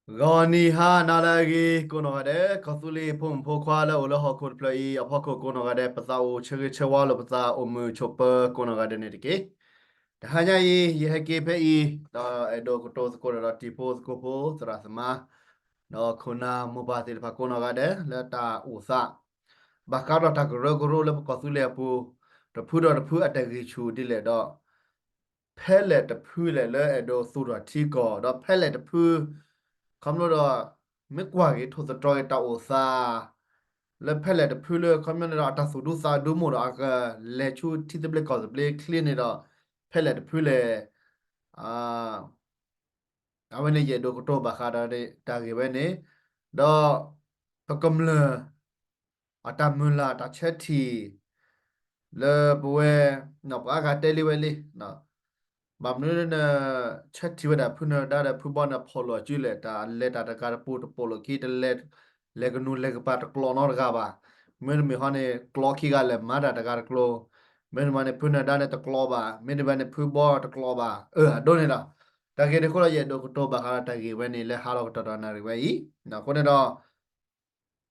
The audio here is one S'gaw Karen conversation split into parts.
ဂီၤနံၤဟါနၤလၢအဂ့ၤ ကိးနီၢ်ဂၤဒဲး ကီၢ်သူလ့ၤဖိမုၣ်ဖိခွါလၢအိၣ်လၢဟီၣ်ခိၣ်တဖျၢၣ်အံၤအဖီခိၣ် ကိးနီၢ်ဂၤဒဲး ပသးအိၣ်ဆၢဂ့ၤဆၢဝါလိာ်ပသး အိၣ်မုာ်ဆိးပၢၤကိးနီၢ်ဂၤဒဲးန့ၣ်တက့ၢ်. တဟါညါအံၤ ယဟဲက့ၤဖဲအံၤ ဒီးအဲၣ်ဒိးကတိၤသကိးဒီးတံၤဖိသကိးဖိသရၣ်သမါ ဒီးခိၣ်နၢ်မိၢ်ပၢ်သ့ၣ်တဖၣ်ကိးနီၢ်ဂၤဒဲး လၢတၢ်အိၣ်သး ဘၣ်ဃးဒီးတၢ်ကရၢကရိလၢပကီၢ်သူလ့ၤအပူၤ တဖုဒီးတဖုအတၢ်ဂံၢ်ဆူၣ်ဒ်လဲၣ်ဒီး ဖဲလဲၣ်တဖုလဲၣ်လၢအဲၣ်ဒိးသူၣ်ထီၣ်ထံကီၢ် ဒီးဖဲလဲၣ်တဖု ခီဖျိဒီး မ့ၢ်ကွၢ်က့ၤထိၣ်သတြီၤက့ၤတၢ်အိၣ်သး လၢဖဲလဲၣ်တဖုလၢခီဖျိန့ၣ်ဒီး အတၢ်သူၣ်ဒူသးဒူမိၢ်ဒီး အကလဲၤဆူထံသဘျ့ကီၢ်သဘျ့ချ့န့ၣ်ဒီး ဖဲလဲၣ်တဖုလဲၣ် အဝဲန့ၣ်ယအဲၣ်ဒိးကတိၤဘၣ်ဃးဒီးတၢ်ဂ့ၢ်ဝဲန့ၣ် ဒီး ပကမျၢၢ် အတၢ်မုၢ်လၢ်တၢ်ဆၢထံၣ် လၢပဝဲ ပှၤအါဂၤတဲလံဝဲလံ ဘၣ်မနုၤလၢန ဆၢထံၣ်ဝဲဒၣ်ဖုနၢၤဒါဒီးဖုဘီန့ၣ် ဖီၣ်လိာ်အစုလဲၣ် တၢ်လဲၤတၢ်တဂၤတပူၤတပိာ်လိာ်ခံ တလဲၤ လဲၤကနူၤလဲၤကပၤတကျိးနီတဂၤဘၣ်. မ့တမ့ၢ်ဟီန့ၣ် ကျိးခံဂၤလဲၤမၤတၢ်တဂၤတကျိၤ မ့တမ့ၢ်န့ၣ် ဖုနၢၤဒါန့ၣ်တကျိးဘၣ် မ့တမ့ၢ်န့ၣ် ဖုဘီတကျိးဘၣ် အၢ အဒိန့ၣ်ဒီး တၢ်ဂ့ၢ်န့ၣ်အဃိဒီး ယအဲၣ်ဒိးကတိၤဘၣ်ဃးဒီးတၢ်ဂ့ၢ်ဝဲန့ၣ် လၢဟါလီၤကတီၢ်ဒီးနၣ်ရံၣ်ဝဲအံၤ အဃိန့ၣ်ဒီး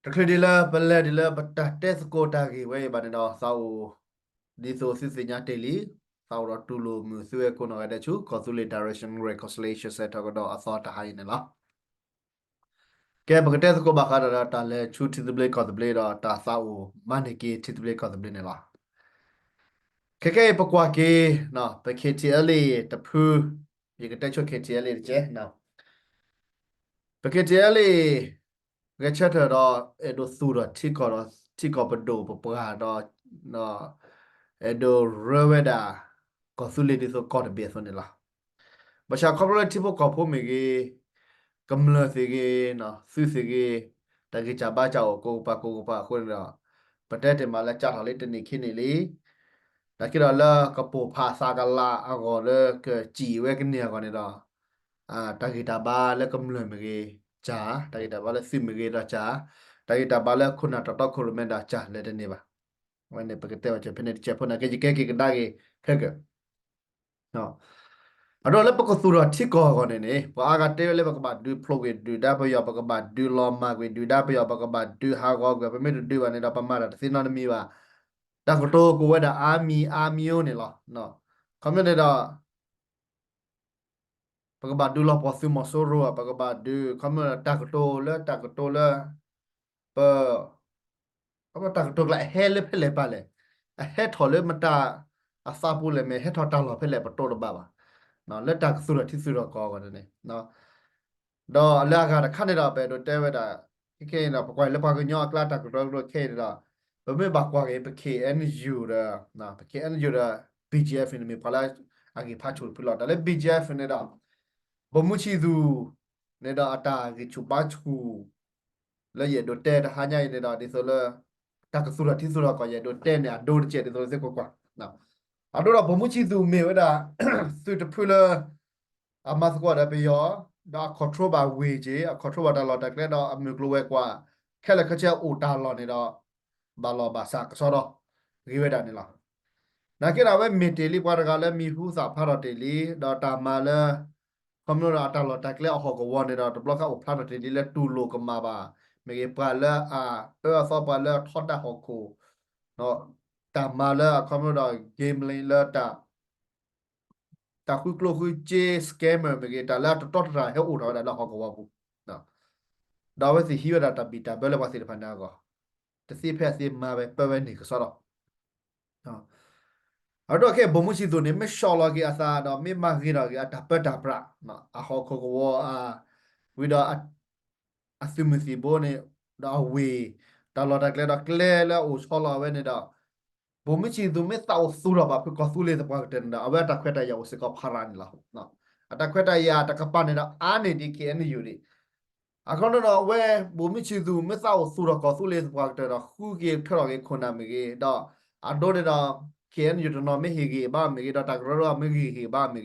တချုးဒံးလၢပလဲၤဒံးလၢပတၢ်တဲသကိးတၢ်ဂ့ၢ်ဝဲအံၤဘၣ်န့ၣ်ဒီး သးအိၣ် ဒ်သိးသုသ့ၣ်ညါတ့ၢ်လံ သးအိၣ်ဒီးတူၢ်လိာ်မုာ်သုဝဲကိးနီၢ်ဂၤဒဲးဆူ ကီၢ်သူလ့ၤ Direction Reconciliation Center ကဒီးအသီတဟါအံၤန့ၣ်လီၤ. ကဲ ပကတဲသကိးဘၣ်ဃးဒီးတၢ်လဲၤဆူထံသဘျ့ကီၢ်သဘျ့ဒီးတၢ်သးအိၣ်မၤန့ၢ်က့ၤထံသဘျ့ကီၢ်သဘျ့န့ၣ်လီၤ. ခဲကနံၣ်အံၤပကွၢ်က့ၤ ပ K T L A တဖု ယကတဲဆိ K T L A တက့ၢ် ပ K T L A ဂဲၤဆၢထၢၣ်ဒီး အဲၣ်ဒိးသူၣ်ထီၣ်ထံကီၢ်ဒီး ထံကီၢ်ပဒိၣ်ပပှၢ်ဒီး အဲၣ်ဒိးရၢဝဲဒၣ် ကီၢ်သူလ့ၤဒ်သိးကီၢ်တဘ့ၣ်အသိးန့ၣ်လီၤ. ဘၣ်ဆၣ်ခီဖျိလၢထံဖိကီၢ်ဖိမ့ၢ်ဂ့ၤ, ကမျၢၢ်သ့ၣ်ဂ့ၤ, သုသ့ၣ်ဂ့ၤ, တၢ်ဂံၢ်စၢ်ဘါစၢ်အိၣ်ကိးကပၤကိးကပၤအဃိန့ၣ်ဒီး, ပတဲတ့ၢ်မးလၢကၢ်ထီၣ်လံတနံၣ်ခံနံၣ်လံ. နာ်က့ဒီးလၢကပိာ်ဖးအသးကလးအဂီၢ်လၢကစံၣ်ဝဲကန့ၢ်အဂီၢ်န့ၣ်ဒီး, တၢ်ဂံၢ်တၢ်ဘါလၢကမျၢၢ်မ့ၢ်ဂ့ၤ, ကၢ်, တၢ်ဂံၢ်တၢ်ဘါလၢသုးမ့ၢ်ဂ့ၤဒီးကၢ်, တၢ်ဂံၢ်တၢ်ဘါလၢခိၣ်နၢ်တတီခိၣ်ရိၣ်မဲဒီးကၢ် လဲၤတန့ၢ်ဘၣ်. အဝဲန့ၣ်ပကတဲဝဲဖဲန့ၣ်တကဲးဖိန့ၣ် ကယကဲက့ၤကဒါက့ၤခဲကၢၢ် အဒိလၢပကသူၣ်ထီၣ်ထံကီၢ်အဂီၢ်န့ၣ်န့ၣ် ပှၤအါဂၤတဲဝဲလၢပကဘၣ်ဒုးဖျိးကွံာ်ဒုၣ်ဒါပယီၤ ပကဘၣ်ဒုးလီၤမၢ်ကွံာ်ဒုၣ်ဒါပယီၤ ပကဘၣ်ဒုးဟးဂီၤကွံာ် ပမ့ၢ်တဒုးဘၣ်န့ၣ်ဒီး ပမၤတၢ်တသ့နီတမံၤဘၣ်. တၢ်ကတိၤကိးဝဲဒၣ်အါမံၤအါမံၤအိၣ်န့ၣ်လီၤ. ခီမ့ၢ်န့ၣ်ဒီး ပကဘၣ်ဒုးလီၤပှီၢ်သုးမီၤစိရိၤ ပကဘၣ်ဒုး ခီမ့ၢ်တၢ်ကတိၤလၢတၢ်ကတိၤလၢ ပ ခီမ့ၢ်တၢ်ကတိၤကျါအဟဲလၢဖဲလဲၣ်ပာ်လဲၣ်, အဟဲထီၣ်လၢမတၤအသးပူၤလဲၣ် မ့ၢ်ဟဲထီၣ်တၢ်လီၢ်ဖဲလဲၣ် ပတိၢ်တဘၣ်ဘၣ်. လၢတၢ်ကသူၣ်ထီၣ်ထံသူၣ်ထီၣ်ကီၢ်အဂီၢ်န့ၣ် ဒီးလၢအဂၤတခါန့ၣ်ဒီး ပအဲၣ်ဒိးတဲဝဲဒၣ် ခဲခဲအံၤဒီး ပကွၢ်လၢပှၤကညီအကျါတၢ်ကတိၤကတိၤခဲအံၤန့ၣ်ဒီး ပမ့ၢ်ဘၣ်ကွၢ်က့ၤ ပ K N U ဒီး ပ K N U ဒီး B G F န့ၣ် မ့ၢ်ပှၤလၢအဂံၢ်ဖးဆူၣ်တဖုလီၤ. တၢ်လၢ B G F န့ၣ်ဒီး ဗိုလ်မှူးချစ်သူ န့ၣ်ဒီးအတၢ်ဂံၢ်ဆူၣ်ဘါဆူၣ် လၢယအဲၣ်ဒိးတဲတဟါညါအံၤန့ၣ်ဒီး ဒ်သိးလၢ တၢ်ကသူၣ်ထီၣ်ထံသူၣ်ထီၣ်ကီၢ် ယအဲၣ်ဒိးတဲန့ၣ် အဒိတကဲးဒ်သိးသုကွၢ်ကွၢ်. အဒိဒီး ဗိုလ်မှူးချစ်သူ မ့ၢ်ဝဲဒၣ် သုးတဖုလၢ အမၤသကိးဒီးပယီၤ ဒီးအ control ဘၣ်ဝ့ၢ်က့ၤ အ control ဘၣ်တၢ်လီၢ်တၢ်ကျဲဒီးအမုၢ်ကျိၤဝဲၤကွာ် ခဲလၢာ်ခဲဆ့အိၣ်တၢ်လီၢ်န့ၣ်ဒီး ဘၣ်လီၢ်ဘၣ်စးကစီဒီ ဂ့ၤဝဲဒၣ်န့ၣ်လီၤ. နာ်က့ဒီးအဝဲမ့ၢ်တ့ၢ်လံပှၤတဂၤလၢမံၤဟူသၣ်ဖျါထီၣ်တ့ၢ်လံ ဒီးတၢ်မၤလၢ ခီဖျိဒီးအတၢ်လီၢ်တၢ်ကျဲအဟီၣ်ကဝီၤန့ၣ်ဒီး တဘျီခါအိၣ်ဖျါထီၣ်တ့ၢ်လံလၢတူၢ်လိာ်ကမၣ်ဘၣ် မ့ၢ်ဂ့ၤ ပှၤလၢအအၢအသီပှၤလၢအထီဒါဟီၣ်ခိၣ် တၢ်မၤလၢအခီဖျိဒီး gambling လၢ တၢ်ဃုကျိၣ်ဃုစ့ scammer မ့ၢ်ဂ့ၤ တၢ်လၢအတတီတတြၢ်ဟဲအိၣ်ထီၣ်ဝဲဒၣ်လၢဟီၣ်ကဝီၤပူၤ ဒီးအဝဲသ့ၣ်ဟံးဝဲဒၣ်တၢ်ဘံၣ်တၢ်ဘၢလၢပှၤသ့ၣ်တဖၣ်န့ၣ်အဂီၢ် တသ့ဖဲအသ့မၤဝဲပၢဝဲန့ၣ်ကစီဒီ အဒိခဲ ဗိုလ်မှူးချစ်သူ န့ၣ် မ့ၢ်ဆီၣ်လီၤက့ၤအသးဒီး မ့ၢ်မၤဂ့ၤထီၣ်က့ၤအတၢ်ပၢတၢ်ပြး အဟီၣ်ခိၣ်ကဝီၤ ဝံၤဒီး အသုးမုၢ်သံၣ်ဘိန့ၣ် ဒီးအဝ့ၢ် တၢ်လီၢ်တၢ်ကျဲဒီး ကျဲလၢအအိၣ်ဆီလီၤဝဲန့ၣ်ဒီး ဗိုလ်မှူးချစ်သူ မ့ၢ်သးအိၣ်သူၣ်ထီၣ်ဘၣ်ဖုကီၢ်သူလ့ၤသပှၢ်ကတၢၢ်န့ၣ်ဒီး အဝဲအတၢ်ခွဲးတၢ်ယာ်အိၣ်စ့ၢ်ကီးဖးရၤန့ၣ်လီၤ. အတၢ်ခွဲးတၢ်ယာ်တကပၤန့ၣ်ဒီး အါန့ၢ်ဒံး K N U ဒံး အခီပညီဒီး အဝဲ ဗိုလ်မှူးချစ်သူ မ့ၢ်သးအိၣ်သူၣ်ထီၣ်ကီၢ်သူလ့ၤသပှၢ်ကတၢၢ်ဒီး ဃုက့ၤထၢထီၣ်က့ၤခိၣ်နၢ်မ့ၢ်ဂ့ၤ ဒီး အဒိန့ၣ်ဒီး K N U တနီၤမ့ၢ်ဟ့ၣ်ဂံၢ်ဘါမ့ၢ်ဂ့ၤ ဒီးတၢ်ကရၢကရိမ့ၢ်ဂံၢ်ဂံၢ်ဘါမ့ၢ်ဂ့ၤ ဒီ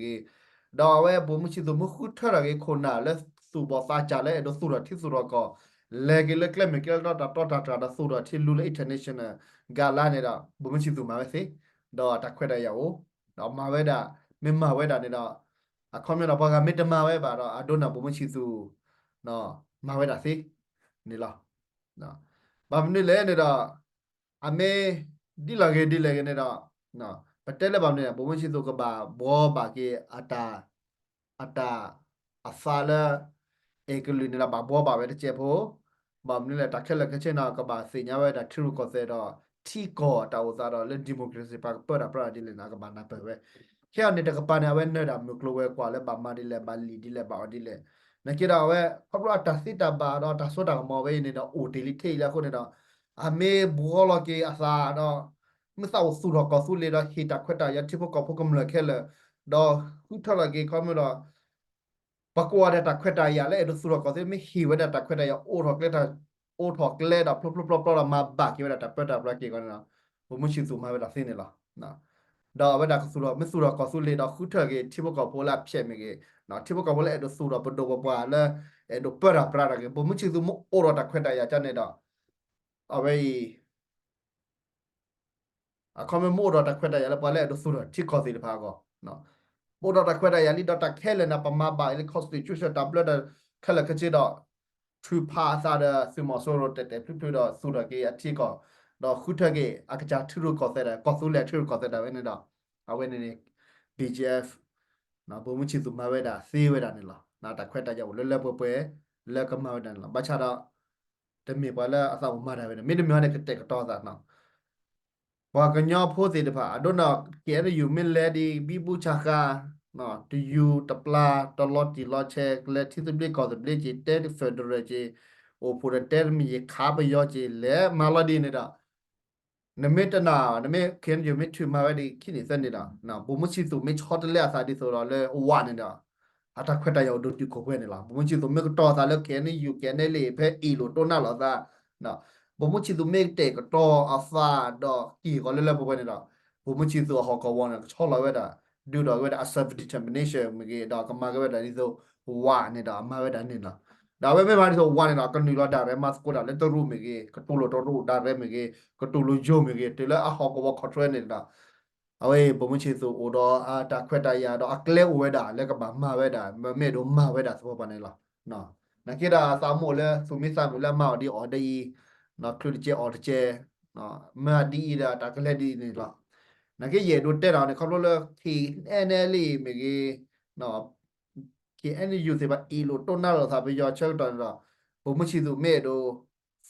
းအဝဲ ဗိုလ်မှူးချစ်သူ မ့ၢ်ဃုထၢထီၣ်က့ၤခိၣ်နၢ်လၢသူၣ်ဘီၣ်သးစၢ်လၢအဲၣ်ဒိးသူၣ်ထီၣ်ထံသူၣ်ထီၣ်ကီၢ် လဲၤက့ၤလၢကျဲမ့ၢ်ကျဲလၢတၢ်တီတၢ်တြၢ်ဒီးသူၣ်ထီၣ်ထံလူလၢ international ကလါန့ၣ်ဒီး ဗိုလ်မှူးချစ်သူ မၤဝဲသ့ ဒီးတၢ်ခွဲးတၢ်ယာ်အိၣ် ဒီးမၤဝဲဒၣ် မ့ၢ်မၤဝဲဒၣ်န့ၣ်ဒီး အခီပညီဒီး ပှၤဂၤမ့ၢ်တမၤဝဲဘၣ်ဒီး အဒိန့ၣ် ဗိုလ်မှူးချစ်သူ မၤဝဲဒၣ်သ့န့ၣ်လီၤ. ဘၣ်မနုၤလဲၣ်န့ၣ်ဒီး အမ့ၢ်ဒ်လဲၣ်ဂ့ၤဒ်လဲၣ်ဂ့ၤန့ၣ်ဒီး ပတဲလၢဘၣ်မနုၤန့ၣ် ဗိုလ်မှူးချစ်သူကဘၣ်ဘှီဘၣ်က့ၤ အတၢ် အသးလၢ အဲၣ်ကလုာ်န့ၣ်ဒီး ဘၣ်ဘှီဘၣ်ဝဲတစဲးဖိ, ဘၣ်မနုၤလဲၣ် တၢ်ခဲလၢာ်ခဲဆ့န့ၣ် ကဘၣ်သ့ၣ်ညါဝဲဒၣ်ထံရူၢ်ကီၢ်သဲးဒီး ထံကီၢ်တၢ်အိၣ်သးဒီးလၢ democracy ပှၤကပၢတၢ်ပြးဒ်လဲၣ်န့ၣ် ကဘၣ်နၢ်ပၢၢ်ဝဲ. ခဲအံၤန့ၣ်တကပၤန့ၣ် အဝဲနၢၤဒၣ်မုၢ်ကျိၤဝဲၤကွာ်လၢဘၣ်မၤဒ်လဲၣ် ဘၣ်လံၣ်ဒ်လဲၣ် ဘၣ်အီၣ်ဒ်လဲၣ်. နာ်က့ဒီးအဝဲ ခီဖျိအတၢ်သ့တၢ်ဘၣ်ဒီးတၢ်စိတၢ်ကမီၤဝဲအံၤန့ၣ်ဒီး အိၣ်တ့ၢ်လံထဲအံၤလံအဃိန့ၣ်ဒီး အမ့ၢ်ဘှီလီၤက့ၤအသးဒီး မ့ၢ်သးအိၣ်သူၣ်ထီၣ်ကီၢ်သူလ့ၤဒီးဟ့ၣ်တၢ်ခွဲးတၢ်ယာ်ထံဖိကီၢ်ဖိကမျၢၢ်ခဲလၢာ်, ဒီးဃုထၢလီၤက့ၤခီမ့ၢ်ဒီး ပှၤကိးဂၤဒဲးတၢ်ခွဲးတၢ်ယာ်လၢအဲၣ်ဒိးသူၣ်ထီၣ်ကီၢ်သူလ့ၤ မ့ၢ်ဟ့ၣ်ဝဲဒၣ်တၢ်ခွဲးတၢ်ယာ် အိးထီၣ်ကျဲတၢ် အိးထီၣ်ကျဲဒီးဖျိဖျိဖျိဖျိဒီး မၤဘၣ်က့ၤဝဲဒၣ်တၢ်ပၢတၢ်ပြးက့ၤအဂီၢ်န့ၣ်ဒီး ဗိုလ်မှူးချစ်သူမၤဝဲဒၣ်သ့န့ၣ်လီၤ. ဒီးအဝဲဒၣ်ကသူၣ်ထီၣ် မ့ၢ်သူၣ်ထီၣ်ကီၢ်သူလ့ၤဒီးဃုထၢက့ၤထံဖိကီၢ်ဖိလၢအဖျဲးမ့ၢ်ဂ့ၤ, ထံဖိကီၢ်ဖိလၢအဲၣ်ဒိးသူၣ်ထီၣ်ပဒိၣ်ပပှၢ်လၢ အဲၣ်ဒိးပၢတၢ်ပြးတၢ်ဂ့ၤ ဗိုလ်မှူးချစ်သူမ့ၢ်အိးထီၣ်တၢ်ခွဲးတၢ်ယာ်ကန့ၣ်ဒီး အဝဲအံၤ အခီမ့ၢ်မ့ၢ်အိးထီၣ်တၢ်ခွဲးတၢ်ယာ်လၢ ပှၤလၢအဲၣ်ဒိးသူၣ်ထီၣ်ထံကီၢ်သ့ၣ်တဖၣ်အဂီၢ်, မ့ၢ်အိးထီၣ်တၢ်ခွဲးတၢ်ယာ်လံဒီးတၢ်ခဲလၢာ်န့ၣ် ပမၤဘၣ်အံၤလၢ constitution တၢ်ဘျၢတၢ်ခဲလၢာ်ခဲဆ့ဒီး ထုးဖးအသးဒီးသုးမီၤစိရိၤတဲာ်တဲာ်ဖျုးဖျုးဒီးသူၣ်ထီၣ်က့ၤအထံကီၢ်, ဒီးဃုထၢက့ၤအကစၢ်ထံရူၢ်ကီၢ်သဲးတၢ် ကီၢ်သူလ့ၤထံရူၢ်ကီၢ်သဲးတၢ်ဝဲန့ၣ်ဒီး အဝဲန့ၣ်န့ၣ် BGF ဗိုလ်မှူးချစ်သူမၤဝဲဒၣ်သ့ဝဲဒၣ်န့ၣ်လီၤ. တၢ်ခွဲးတၢ်ယာ်အိၣ်လၢလၢပှဲၤပှဲၤ လၢကမၤဝဲဒၣ်န့ၣ်လီၤ. ဘၣ်ဆၣ်ဒီး တမ့ၢ်ပှၤလၢအသးအိၣ်မၤတၢ်ဝဲန့ၣ် မ့တမ့ၢ်ဟီန့ၣ် ကတဲာ်ကတီၤသးနီၤ ပှၤကညီဖိသ့ၣ်တဖၣ် အဒိန့ၣ် KNU မ့ၢ်လဲၤဒ်ဘံဘူဆးဃါ တယူၤတပျၢ် တလီၤတံၢ်လီၤဆဲး လဲၤထံသဘျ့ကီၢ်သဘျ့က့ၤ တဲ federal က့ၤ အိၣ်ဖှိၣ်ဒီးတဲတမံၤယံၤ ခးပယီၤက့ၤ လဲၤမၤလီၤဒ်န့ၣ်ဒီး နမ့ၢ်တနာ် နမ့ၢ် KNU မ့ၢ်ထုးမၤဝဲဒ်ခံနံၣ်သၢနံၣ်ဒီး ဗိုလ်မှူးချစ်သူမ့ၢ်ဆီတလဲအသးဒ်သိးဒီးလၢဝးန့ၣ်ဒီး အတၢ်ခွဲးတၢ်ယာ်အိၣ်ဒိၣ်တုာ်ခိၣ်ပှဲၤန့ၣ်လီၤ. ဗိုလ်မှူးချစ်သူမ့ၢ်ကတီၤသးလၢ KNU KNLA ဖဲအ့ၣ်လိာ်တိၢ်နါလိာ်သး ဗိုလ်မှူးချစ်သူမ့ၢ်ကတဲာ်ကတီၤအသးဒီးက့ၢ်ဂီၤလၢလၢပှဲၤပှဲၤန့ၣ်ဒီး ဗိုလ်မှူးချစ်သူအဟီၣ်ကဝီၤန့ၣ် ကဆီလီၤဝဲဒၣ် ဒုးဒီးဝဲဒၣ်အ self determination မ့ၢ်ဂ့ၤ ဒီးကမၤက့ၤဝဲဒၣ်ဒ်သိးဝးန့ၣ်ဒီးအမၤဝဲဒၣ်န့ၣ်လီၤ. ဒီးအဝဲမ့ၢ်မၤဒ်သိးဝးန့ၣ်ဒီး ကနုာ်လီၤဒၣ်ရဲၣ် မၤသကိးတၢ်လၢတရူးမ့ၢ်ဂ့ၤ ကတိၤလိာ်တရူးဒၣ်ရဲၣ်မ့ၢ်ဂ့ၤ ကတိၤလိာ်ယိာ်မ့ၢ်ဂ့ၤ တုၤလၢအဟီၣ်ကဝီၤ control န့ၣ်ဒီး အဝဲအံၤ ဗိုလ်မှူးချစ်သူအိၣ်ဒီးအတၢ်ခွဲးတၢ်ယာ်ဒီးအကျဲအိၣ်ဝဲဒၣ်လၢကဘၣ်မၤဝဲဒၣ် မ့ၢ်အဲၣ်ဒိးမၤဝဲဒၣ်သပှၢ်ပှၢ်န့ၣ်လီၤ. နာ်က့ဒီးသးမိၣ်လၢသူၣ်မံသးမုာ်လၢအမၤအီၤဒ်အီၤဒ်အံၤ ချုးတကဲအီၤတကဲ မ့ၢ်ဒ်အံၤဒီးတၢ်ကလဲၤဒ်အံၤန့ၣ်လီၤ. နာ်က့ယအဲၣ်ဒိးတဲဒီးန့ၣ် ခီဖျိလၢ KNLA မ့ၢ်ဂ့ၤ KNU သ့ၣ်တဖၣ်အ့ၣ်လိာ်တိၢ်နါလိာ်သးပယီၤဆၢကတီၢ်န့ၣ်ဒီး ဗိုလ်မှူးချစ်သူမ့ၢ်အဲၣ်ဒိး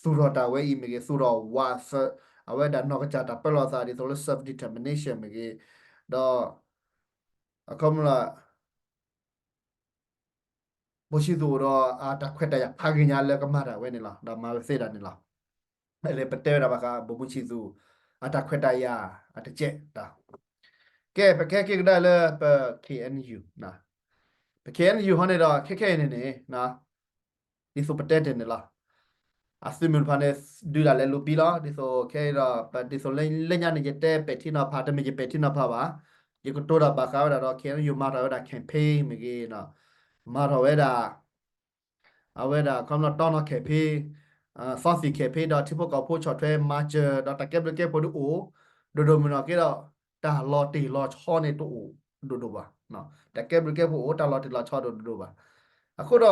သူၣ်ထီၣ်တၢ်ဝဲအံၤမ့ၢ်ဂ့ၤ သူၣ်ထီၣ်ဝး အဝဲဒၣ်နီၢ်ကစၢ်တၢ်ပၢလီၤသးဒ်သိးလၢ self determination မ့ၢ်ဂ့ၤ ဒီး အခီပညီ ဗိုလ်ချစ်သူအိၣ်ဒီးအတၢ်ခွဲးတၢ်ယာ်ဖးဂ့ၤညါလၢကမၤတၢ်ဝဲန့ၣ်လီၤ. ဒီးမၤဝဲသ့ဒၣ်န့ၣ်လီၤ. လၢပတဲဝဲဒၣ်ဘၣ်ဃး ဗိုလ်မှူးချစ်သူ အတၢ်ခွဲးတၢ်ယာ်အတကဲးတၢ် ကဲပကဟဲက့ၤကဒါလၢပ KNU ပ KNU ဟီန့ၣ်ဒီး ခဲခဲအံၤန့ၣ်န့ၣ် ဒ်သိးပတဲတ့ၢ်န့ၣ်လီၤ. အသုးမုၢ်တဖၣ်န့ၣ် ဒုးတၢ်လဲၤလူၤပံလီၤ. ဒ်သိးခဲအံၤဒီး ပဒ်သိးလၢညါန့ၣ် ယတဲပဲာ်ထံနီၤဖး တမ့ၢ်ယပဲာ်ထံနီၤဖးဘၣ်. ယကတိၤတၢ်ဘၣ်ဃးဝဲဒၣ်ဒီး KNU မၤထီၣ်ဝဲဒၣ် campaign မ့ၢ်ဂ့ၤ မၤထီၣ်ဝဲဒၣ် အဝဲဒၣ် ခီဖျိတီနီၤ campaign, သီသံၣ် campaign ဒီးထံဖိကီၢ်ဖိဆီၣ်ထွဲမၤစၢၤ ဒီးတၢ်ကဲဘျုးကဲဖှိၣ်ဒုးအိၣ် ဒိၣ်ဒိၣ်မုၢ်နီၢ်က့ဒီး တၢ်လီၤတံၢ်လီၤဆီန့ၣ်တအိၣ်ဒိၣ်ဒိၣ်ဘၣ်. တၢ်ကဲဘျုးကဲဖှိၣ်အိၣ် တၢ်လီၤတံၢ်လီၤဆီဒိၣ်ဒိၣ်ဒိၣ်ဘၣ်. အဃိဒီး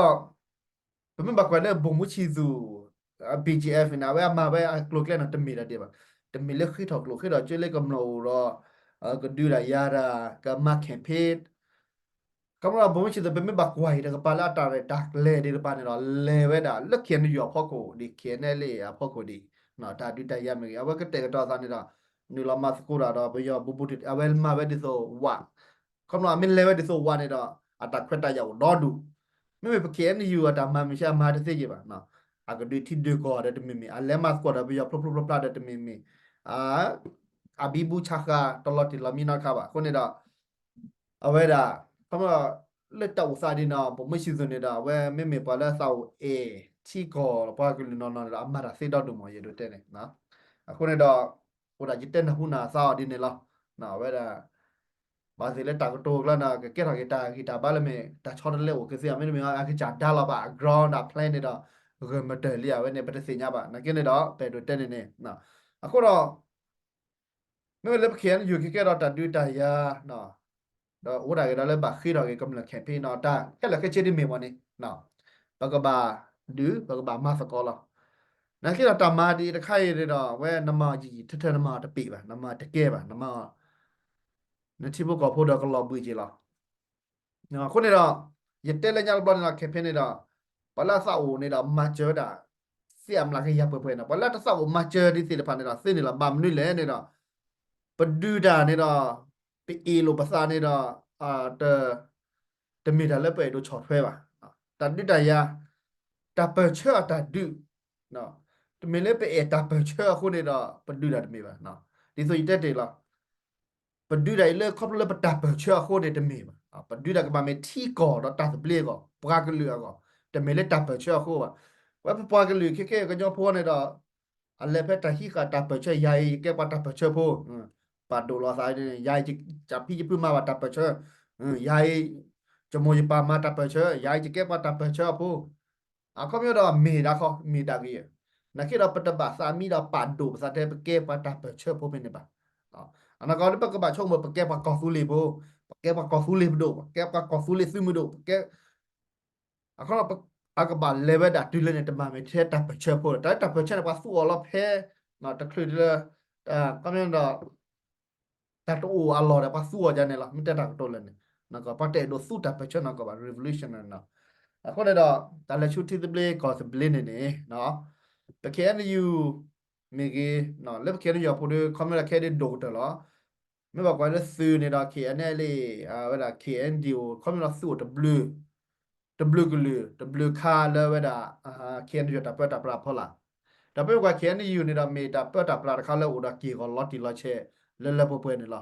ပမ့ၢ်ဘၣ်ကွၢ်လၢ ဗိုလ်မှူးချစ်သူ BGF န့ၣ် အဝဲအမၤဝဲအကျိၤကျဲန့ၣ် တမ့ၢ်ဒၣ်ဒ်ဘၣ်. တမ့ၢ်လၢဃ့ထီၣ်ကျိၣ်ဃ့ထီၣ်စ့လၢကမျၢၢ်အိၣ်ဒီး ကဒုးတၢ်ယၤတၢ် ကမၤ campaign ခီဖျိ ဗိုလ်မှူးချစ်သူ ပမ့ၢ်ဘၣ်ကွၢ်အံၤတကပၤလၢအတၢ်ရဲၣ်တၢ်ကျဲၤသ့ၣ်တဖၣ်န့ၣ်ဒီး လဲၤဝဲဒၣ်လၢ KNU အဖီခိၣ်ဒံး KNLA အဖီခိၣ်ဒံး တၢ်ဒုးတၢ်ယၤမ့ၢ်ဂ့ၤ အဝဲကတဲာ်ကတီၤသးန့ၣ်ဒီး နုာ်လီၤမၤသကိးတၢ်ဒီးပယီၤဘူးဘူးတံၢ် အဝဲမၤဝဲဒ်သိးဝး ခီဖျိအမ့ၢ်လဲၤဝဲဒ်သိးဝးန့ၣ်ဒီး အတၢ်ခွဲးတၢ်ယာ်အိၣ်ဒီဒူၣ်. မ့မ့ၢ်ပ KNU အတၢ်မၤမုၢ်ဆ့ၣ်အမၤတသ့က့ၤဘၣ်. အကဒုးထံဒုးကီၢ်ဒီးတမ့ၢ်မ့ၢ် အလဲၤမၤသကိးဒီးပယီၤဖျိဖျိဖျါဖျါဒီးတမ့ၢ်မ့ၢ် အဘံဘူဆါဃာ်တလီၤတံၢ်လီၤမံနီတခါဘၣ်. အဃိန့ၣ်ဒီး အဝဲဒၣ် ခီဖျိ လၢတၢ်အိၣ်သးဒ်န့ၣ် ဗိုလ်မှူးချစ်သူန့ၣ်ဒီး အဝဲမ့မ့ၢ်ပှၤလၢသးအိၣ်အဲၣ်ထံကီၢ်ပှၤကလုာ်နီၢ်နီၢ်န့ၣ်ဒီး အမၤတၢ်သ့ဒီဒူၣ်မး ယအဲၣ်ဒိးတဲန့ၣ်. အဃိန့ၣ်ဒီး အိၣ်ဒၣ်ယတဲနၢ်ဟူနၢ်သးအီၤဒ်န့ၣ်လီၤ. အဝဲဒၣ် ဘၣ်သ့ၣ်လၢတၢ်ကတိၤကျါန့ၣ် ကကဲထီၣ်က့ၤတၢ်ဂံၢ်တၢ်ဘါလၢမ့ၢ် တၢ်ဆီတလဲအိၣ်ကသ့ မ့တမ့ၢ် အကစၢ်ဒါလီၤဘၣ် အ ground အ plan န့ၣ်ဒီး ဂၢၢ်မတၢၢ်လံ အဝဲန့ၣ် ပတသ့ၣ်ညါဘၣ်. နာ်က့န့ၣ်ဒီး ပအဲၣ်ဒိးတဲန့ၣ်န့ၣ် အဃိဒီး မ့မ့ၢ်လၢပ KNU ကကဲထီၣ်တၢ်ဒုးတၢ်ယၤ ဒီးအိၣ်ဒၣ်က့ၤဒီးလၢဘၣ်ဃ့ထီၣ်က့ၤကမျၢၢ် campaign နီၤ တၢ်ခဲလၢာ်ခဲဆ့ဒ်မ့ၢ်ဝဲန့ၣ် ပကဘၣ်ဒုး ပကဘၣ်မၤသကိးလီၤ. နာ်က့ဒီးတၢ်မၤဒ်အံၤတခါအံၤန့ၣ်ဒီး အဝဲနမၤယံာ်ယံာ်ထၢထၢ နမၤတပ့ၤဘၣ်, နမၤတကဲဘၣ်, နမၤ နထံဖိကီၢ်ဖိဒီးကလီၤဘှံးက့ၤလီၤ. အဃိန့ၣ်ဒီး ယတဲလၢညါတဘျီန့ၣ်ဒီး campaign န့ၣ်ဒီး ပှၤလၢအသးအိၣ်န့ၣ်ဒီး မၤစၢၤဝဲဒၣ် သ့ၣ်အမျးကယၤပှဲၤပှဲၤန့ၣ်, ပှၤလၢတသးအိၣ်မၤစၢၤဒ်သ့ၣ်တဖၣ်န့ၣ်ဒီး သ့န့ၣ်လီၤ. ဘၣ်မနုၤလဲၣ်န့ၣ်ဒီး ပဒုးတၢ်န့ၣ်ဒီး ပအ့ၣ်လိာ်ပသးန့ၣ်ဒီး တ တမ့ၢ်တၢ်လၢပအဲၣ်ဒိးဆီၣ်ထွဲဘၣ်. တၢ်ဒုးတၢ်ယၤ တၢ်ပၢၢ်ဆၢအတၢ်ဒုး တမ့ၢ်လၢပအဲၣ်တၢ်ပၢၢ်ဆၢအဃိန့ၣ်ဒီး ပဒုးတၢ်တမ့ၢ်ဘၣ်. ဒ်သိးယတဲတ့ၢ်လီၤ. ပဒုးတၢ်အံၤလၢခီဖျိလၢပတၢ်ပၢၢ်ဆၢအဃိန့ၣ်တမ့ၢ်ဘၣ်. ပဒုးတၢ်ကဘၣ်မ့ၢ်ထံကီၢ်ဒီးတၢ်သဘျ့အဂီၢ်, ပှၤကလုာ်အဂီၢ်, တမ့ၢ်လၢတၢ်ပၢၢ်ဆၢအဃိဘၣ်. ဝဲပပှၤကလုာ်ခဲကဲကညီဖိန့ၣ်ဒီး အလဲၤဖဲတၢ်ဟံးဃာ်တၢ်ပၢၢ်ဆၢ, ယၤအံၤယကဲပှၤတၢ်ပၢၢ်ဆၢဖိ, ပာ်ဒိၣ်လီၤသး, ယၤအံၤယဖံယဖုမၤဘၣ်တၢ်ပၢၢ်ဆၢ, ယၤအံၤ ယမိၢ်ယပၢ်မၤတၢ်ပၢၢ်ဆၢ, ယၤအံၤယကဲပှၤတၢ်ပၢၢ်ဆၢအဖိ. အခီပညီဒီးမ့ၢ်ဒၣ်ခီ မ့ၢ်ဒၣ်ဂ့ၤ, နာ်က့ဒီးပတဘၣ်သးမံဒီးပာ်ဒိၣ်ပသးထဲပကဲပှၤတၢ်ပၢၢ်ဆၢဖိဖဲန့ၣ်ဘၣ်. အနီၢ်ကီၢ်ဒီးပကဘၣ်ဆိကမိၣ် ပကဲပှၤကီၢ်သူလ့ၤဖိ, ပကဲပှၤကီၢ်သူလ့ၤဖိဒိၣ်, ပကဲပှၤကီၢ်သူလ့ၤသုးမုၢ်ဒိၣ်, ပကဲ အခီပညီ အကဘၣ်လဲၤဝဲဒၣ်တုၤလၢန့ၣ် တမ့ၢ်ထဲတၢ်ပၢၢ်ဆၢဖိလီၤ. တၢ်လၢတၢ်ပၢၢ်ဆၢန့ၣ် ပှၤသူအီၤလီၤဖဲ တချုးလၢ အခီပညီဒီး တၢ်တအိၣ်အလီၢ်ဒီး ပှၤသူအီၤဒ်န့ၣ်လီၤ. မ့ၢ်တဲတၢ်ကတိၤလၢာ်န့ၣ် ပှၤတအဲၣ်ဒိးသူတၢ်ပၢၢ်ဆၢနီၢ်ကီၢ်ဘၣ် revolution န့ၣ်လီၤ. အဃိန့ၣ်ဒီး တၢ်လဲၤဆူထံသဘျ့ကီၢ်သဘျ့န့ၣ်န့ၣ် ပ K N U မ့ၢ်ဂ့ၤ, လၢပ K N U အပူၤဒီး ခီပညီဒီးခဲအံၤဒိၣ်ကတၢၢ်လီၤ. မ့ၢ်ဘၣ်ကွၢ်လၢသုးန့ၣ်ဒီး K N L A ဝဲဒၣ် K N D O ခီပညီဒီးသုးအိၣ်တဘျုး, တဘျုးကလုာ် တဘျုးခါလၢဝဲဒၣ် K N U တၢ်ပၢတၢ်ပြးအဖီလာ်. ဒီးပမ့ၢ်ကွၢ် K N U န့ၣ်ဒီး မ့ၢ်တၢ်ပၢတၢ်ပြးတခါလၢအိၣ်ဒီးက့ၢ်ဂီၤလီၤတံၢ်လီၤဆဲး လၢလၢပှဲၤပှဲၤန့ၣ်လီၤ.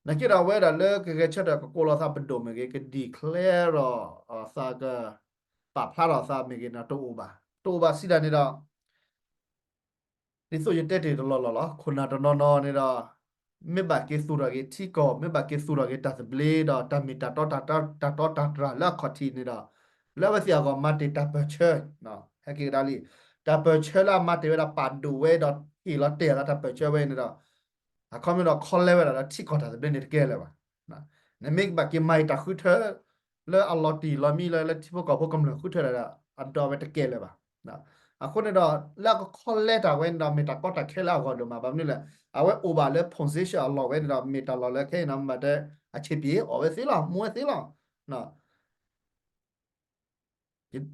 နာ်က့ဒီးအဝဲဒၣ်လၢကဂဲၤဆၢထၢၣ်ကကိးလီၤသးပဒိၣ်မ့ၢ်ဂ့ၤ, က declare ဒီးသးက ပာ်ဖျါထီၣ်သးမ့ၢ်ဂ့ၤန့ၣ် တအိၣ်ဘၣ်. တအိၣ်ဘၣ်စံးဒၣ်န့ၣ်ဒီး ဒ်သိးယတဲတ့ၢ်တလီၢ်လီၢ်လီၤ. ခိၣ်နၢ်တနီၤနီၤန့ၣ်ဒီး မ့ၢ်ဘၣ်က့ၤသူၣ်ထီၣ်က့ၤထံကီၢ်, မ့ၢ်ဘၣ်က့ၤသူၣ်ထီၣ်က့ၤတၢ်သဘျ့ဒီး တၢ်မ့ၢ်တၢ်တီတၢ်တြၢ်လၢအခီၣ်ထံးန့ၣ်ဒီး လၢအဝဲသ့ၣ်အဂီၢ်မၤတ့ၢ်တၢ်ပၢၢ်ဆၢ, ဟဲက့ၤကဒါလံ, တၢ်ပၢၢ်ဆၢလၢအမၤတ့ၢ်ဝဲဒၣ်ပာ်ဒိၣ်ဝဲဒီးဟ့ၣ်လီၤတဲာ်အသးတၢ်ပၢၢ်ဆၢဝဲန့ၣ်ဒီး အခီပညီဒီးခီလဲဝဲဒၣ်ဒီးထံကီၢ်တၢ်သဘျ့န့ၣ်တကဲလၢၤဘၣ်. နမ့ၢ်ကဘၣ်က့ၤမၤအံၤတၢ်ဃုထၢ လၢအလီၤတံၢ်လီၤမံလၢ လၢထံဖိကီၢ်ဖိကမျၢၢ်ဃုထၢဒၣ်ဒီး အဒိးဝဲတကဲလၢၤဘၣ်. အဃိန့ၣ်ဒီး လၢအကခီလဲတၢ်ဝဲန့ၣ်ဒီး မ့ၢ်တၢ်ကီတၢ်ခဲလၢအဂီၢ်ဒိၣ်မး, ဘၣ်မနုၤလဲၣ်, အဝဲအိၣ်ဘၣ်လၢ position အလီၢ်ဝဲန့ၣ်ဒီး မ့ၢ်တၢ်လီၢ်လၢခဲအံၤန့ၣ် မ့ၢ်ဘၣ်တဲ အဆံးပျ့ၤ အီၣ်ဝဲသ့လီၤ, မူဝဲသ့လီၤ.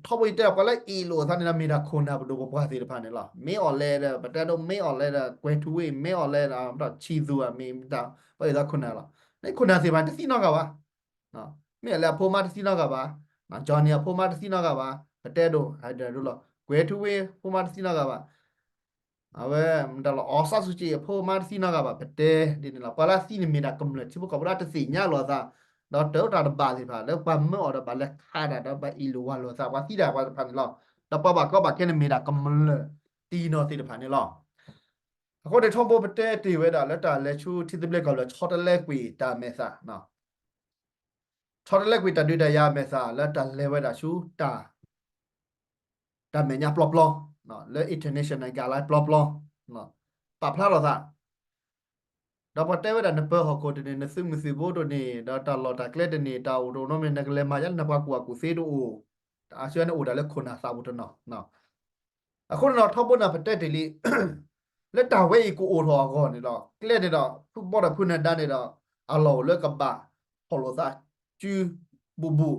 ထီဘိယတဲဒီး ပှၤလၢအ့ၣ်လိာ်သးန့ၣ်ဒီး မ့ၢ်ဒၣ်ခိၣ်နၢ်ပဒိၣ်ပပှၢ်သ့ၣ်တဖၣ်န့ၣ်လီၤ. မ့ၢ်အီၣ်လဲၣ်ဒီး ပတဲဒိ မ့ၢ်အီၣ်လဲၣ်ဒီး ကွဲၤထူဝ့ၣ်, မ့ၢ်အီၣ်လဲၣ်ဒီး ဒီးဆံးသူၣ်ဧါ, မ့ၢ်တၢ်ပှၤအ့ၣ်သးခိၣ်နၢ်လီၤ. န့ၣ်ခိၣ်နၢ်သ့ၣ်တဖၣ်တသံနီတဂၤဘၣ်. မ့ၢ်အီၣ်လဲၣ်အဖိမါတသံနီတဂၤဘၣ်. Johnny အဖိမါတသံနီတဂၤဘၣ်. ပတဲဒိ ဟဲဒၣ်ဒိလီၤ. ကွဲၤထူဝ့ၣ်အဖိမါတသံနီတဂၤဘၣ်. အဝဲ မ့ၢ်တၢ်လီၤ အီၣ်စၢ်စူၣ်က့အဖိမါတသံနီတဂၤဘၣ်, ပတဲဒ်န့ၣ်လီၤ. ပှၤလၢအသံန့ၣ်မ့ၢ်ဒၣ်ကမျၢၢ်ထံဖိကီၢ်ဖိလၢ တသ့ၣ်ညါလိာ်သး, ဒီးတၢ်အိၣ်တၢ်တဘၣ်သ့ၣ်တဖၣ် လၢပှၤမၢအီၤဒီးဘၣ်လဲၤခးဒၣ်ဒီးဘၣ်အ့ၣ်လိာ်ဝၤလိာ်သး ပှၤသံဒၣ်ပှၤတဖၣ်န့ၣ်လီၤ. ဒီးပှၤဘၣ်ကီဘၣ်ခဲန့ၣ်မ့ၢ်ဒၣ်ကမျၢၢ်တံၢ်နီၢ်သ့ၣ်တဖၣ်န့ၣ်လီၤ. အဃိန့ၣ်ထီဘိပတဲတ့ၢ်ဝဲဒၣ်လၢတၢ်လဲၤဆူထံသဘျ့ကီၢ်သဘျ့ ဆီတလဲကွံာ်တၢ်မဲာ်သၣ် ဆီတလဲကွံာ်တၢ်ဒုးတၢ်ယၤအမဲာ်သၣ်လၢတၢ်လဲၤဝဲဒၣ်ဆူတၢ် တၢ်မဲာ်ညါပျီပျီ, လၢ international guideline ပျီပျီ, ပာ်ဖျါထီၣ်သး, ဒီးပှၤတဲဝဲဒၣ်နပၢဟီၣ်ခိၣ်တန့ၢ် နသုးမုၢ်သံၣ်ဘိတန့ၢ် ဒီးတၢ်လီၢ်တၢ်ကျဲတန့ၢ် တၢ်အိၣ်တအိၣ်နီတမံၤ နကလဲၤမၤယါလၢနပှၤကူၣ်ဘၣ်ကူၣ်သ့တအိၣ်, တၢ်အါစုန့ၣ်အိၣ်ဒၣ်လၢခိၣ်နၢ်သးပူၤတနီၤ အဃိန့ၣ်ဒီး ထီဘိန့ၣ်ပတဲတ့ၢ်လံ, လၢတၢ်ဝဲအံၤကအိၣ်ထီၣ်အဂီၢ်န့ၣ်ဒီး ကျဲန့ၣ်ဒီး ဖုဘီဒီးဖုနၢၤဒါန့ၣ်ဒီး အလီၢ်အိၣ်လၢကဘၣ်ဖီၣ်လိာ်သးစုဘူးဘူး,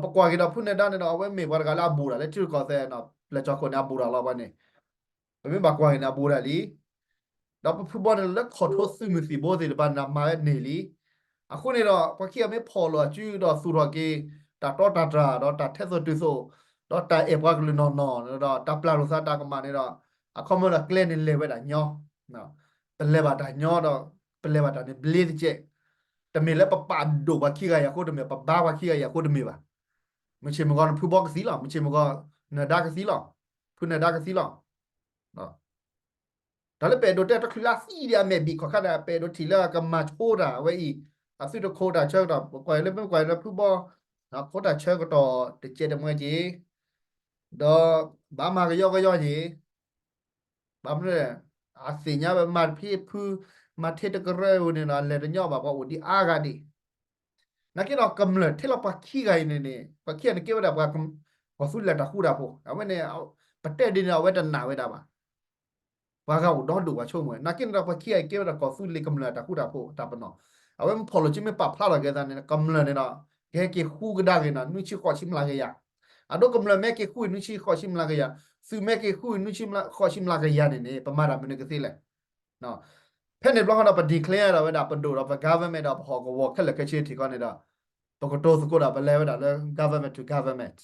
ပကွၢ်က့ၤဒီးဖုနၢၤဒါန့ၣ်ဒီး အဝဲမ့ၢ်ပှၤတဂၤလၢအဘူးတၢ်လၢထံရူၢ်ကီၢ်သဲး ပျဲၢ်ကၠီၤခိၣ်န့ၣ် အဘူးတၢ်လီၤပှၤန့ၣ်, ပမ့ၢ်ဘၣ်ကွၢ်က့ၤန့ၣ် အဘူးတၢ်လံ ဒီးပဖုဘီန့ၣ်လၢ control သုးမုၢ်သံၣ်ဘိသ့ၣ်တဖၣ်န့ၣ် မၤဝဲန့ၢ်လံ. အဃိန့ၣ်ဒီး ပှၤခံဂၤမ့ၢ်ဖီၣ်လိာ်အစုဒီးသူၣ်ထီၣ်က့ၤ တၢ်တီတၢ်တြၢ် ဒီးတၢ်ထဲသိးတုၤသိး ဒီးတၢ်အဲၣ်ပှၤကလုာ်နီၢ်နီၢ် ဒီးတၢ်ပျၢ်လိာ်သးတၢ်ကမၣ်န့ၣ်ဒီး အခီပညီဒီးကျဲန့ၣ်လဲၤဝဲဒၣ်ညီ, ပလဲၤဘၣ်တၢ်ညီဒီး ပလဲၤဘၣ်တၢ်န့ၣ်ဘျ့တကဲး, တမ့ၢ်လၢပပာ်ဒိၣ်ပှၤခံဂၤအံၤအဃိတမ့ၢ် ပဘါပှၤခံဂၤအံၤအဃိတမ့ၢ်ဘၣ်. မုၢ်ဆ့ၣ်မုၢ်ဂီၤန့ၣ် ဖုဘီကသံလီၤ, မုၢ်ဆ့ၣ်မုၢ်ဂီၤ နၢၤဒါကသံလီၤ, ဖုနၢၤဒါကသံလီၤ. တၢ်လၢပအဲၣ်ဒိးတဲတချုးလၢအသံဒံးအမဲာ်ဘံၣ်ခီၣ်ခါဒီး ပအဲၣ်ဒိးထံၣ်လၢကမၤဆိတၢ်ဝဲအံၤ, အသုတခိးတၢ်ဆၢကတီၢ် ပကွၢ်လၢမ့ၢ်ကွၢ်လၢဖုဘီ, ခိးတၢ်ဆၢကတီၢ်တကဲးတမှဲက့ၤ, ဒီးဘၣ်မၤကယီကယီက့ၤ, ဘၣ်မနုၤလဲၣ်, အသ့ၣ်ညါဝဲမၤတဖံးဖု, မၤထဲတကရၢဧိၤန့ၣ်ဒီး အလဲၤတညီဘၣ်ပှၤအိၣ်ဒံးအါဂၤဒံး နာ်က့ဒီးကမျၢၢ်ထဲလီၤပှၤခံဂၤအံၤန့ၣ်န့ၣ် ပှၤခံဂၤန့ၣ်ကဲဝဲဒၣ်ပှၤ ကီၢ်သူလ့ၤတၢ်ဃူတၢ်ဖိး အဝဲန့ၣ် ပတဲဒ်န့ၣ် အဝဲတနာ်ဝဲဒၣ်ဘၣ်. ပှၤဂၤအိၣ်ဒီဒူၣ်ပှၤဆိကမိၣ် နာ်က့န့ၣ်ဒီး ပှၤခံဂၤအံၤကဲဝဲဒၣ်ကီၢ်သူလ့ၤကမျၢၢ်အတၢ်ဃူတၢ်ဖိးတၢ်ပနီၣ်, အဝဲမ့ၢ်ဖီၣ်လိာ်စုမ့ၢ်ပာ်ဖျါထီၣ်က့ၤသးန့ၣ် ကမျၢၢ်န့ၣ်ဒီး ကဟဲက့ၤဃူကဒါက့ၤနီၤ နွံဆံဃိးဆံမျးကယၤ, အဒိကမျၢၢ်မ့ၢ်ဟဲက့ၤဃူနွံဆံဃိးဆံမျးကယၤ, သုးမ့ၢ်ဟဲက့ၤဃူနွံဆံဃိးဆံမျးကယၤန့ၣ်န့ၣ် ပမၤတၢ်မနုၤကသ့လဲၣ်. ဖဲန့ၣ်ဘျီဃီဒီး ပ declare ဒီးဝဲဒၣ်ပဒိၣ်ဒီးပ government ဒီးပဟီၣ်ကဝီၤခဲလၢာ်ခဲဆ့ထံးခီန့ၣ်ဒီး ပကတိၤသကိးဒီးပလဲၤဝဲဒၣ်လၢ government to government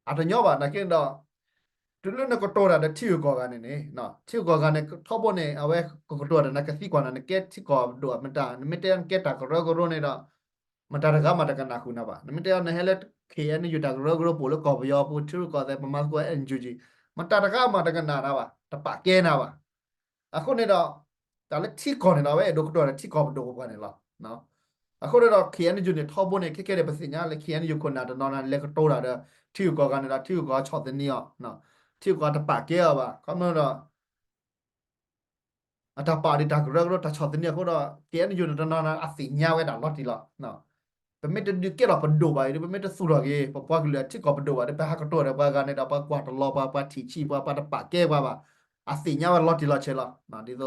အတညီဘၣ် နာ်က့ဒီး တုၤလၢနကတိၤတၢ်ဒီးထံဂုၤကီၢ်ဂၤန့ၣ်န့ၣ် ထံဂုၤကီၢ်ဂၤန့ၣ် ထီဘိန့ၣ် အဝဲကကတိၤတၢ်ဒီးနကသံကွၢ်နၤ နကဲထံကီၢ်ပဒိၣ်မတၤ နမ့ၢ်တဲနကဲတၢ်ကရၢကရိန့ၣ်ဒီး မတၤတဂၤမးတကနၣ်ဃုာ်နၤဘၣ်. နမ့ၢ်တဲနဟဲလၢ K N U တၢ်ကရၢကရိပအိၣ်လၢကီၢ်ပယီၤပူၤ ထံရူၢ်ကီၢ်သဲး ပမၤသကိး N U G မတၤတဂၤမးတကနၣ်နၤဘၣ် တပာ်ကဲနၤဘၣ်. အဃိန့ၣ်ဒီး တၢ်လၢထံကီၢ်န့ၣ်ဒီး အဝဲအဲၣ်ဒိးကတိၤတၢ်ဒီးထံကီၢ်ပဒိၣ်ပပှၢ်န့ၣ်လီၤ. အဃိန့ၣ်ဒီး K N U န့ၣ် ထီဘိန့ၣ် ခဲကဲန့ၣ် ပသ့ၣ်ညါလၢ K N U ခိၣ်နၢ်တနီၤနၤ လဲၤကတိၤတၢ်ဒီး ထံဂုၤကီၢ်ဂၤန့ၣ်ဒီး ထံဂုၤကီၢ်ဂၤဆီၣ်သနံးအီၤ, ထံဂုၤကီၢ်ဂၤတပာ်ကဲအီၤဘၣ်. ခီဖျိဒီး အတၢ်ပာ်ဒံးတၢ်ကရၢကရိတၢ်ဆီၣ်သနံးအဃိဒီး K N U န့ၣ်တနီၤနၤ အသ့ၣ်ညါဝဲဒၣ်လီၤတံၢ်လီၤ. ပမ့ၢ်တဒုးကဲထီၣ်ပဒိၣ်ဘၣ်အံၤဒီး ပမ့ၢ်တသူၣ်ထီၣ်က့ၤ ပပှၤကလုာ်အထံကီၢ်ပဒိၣ်ဘၣ်ဒီး ပဟးကတိၤဒီးပှၤဂၤန့ၣ်ဒီး ပှၤကွၢ်တလီၤပှၤ ပှၤထံၣ်ဆံးပှၤ ပှၤတပာ်ကဲပှၤဘၣ်. အသ့ၣ်ညါဝဲလီၤတံၢ်လီၤဆဲးလီၤ. ဒ်သိး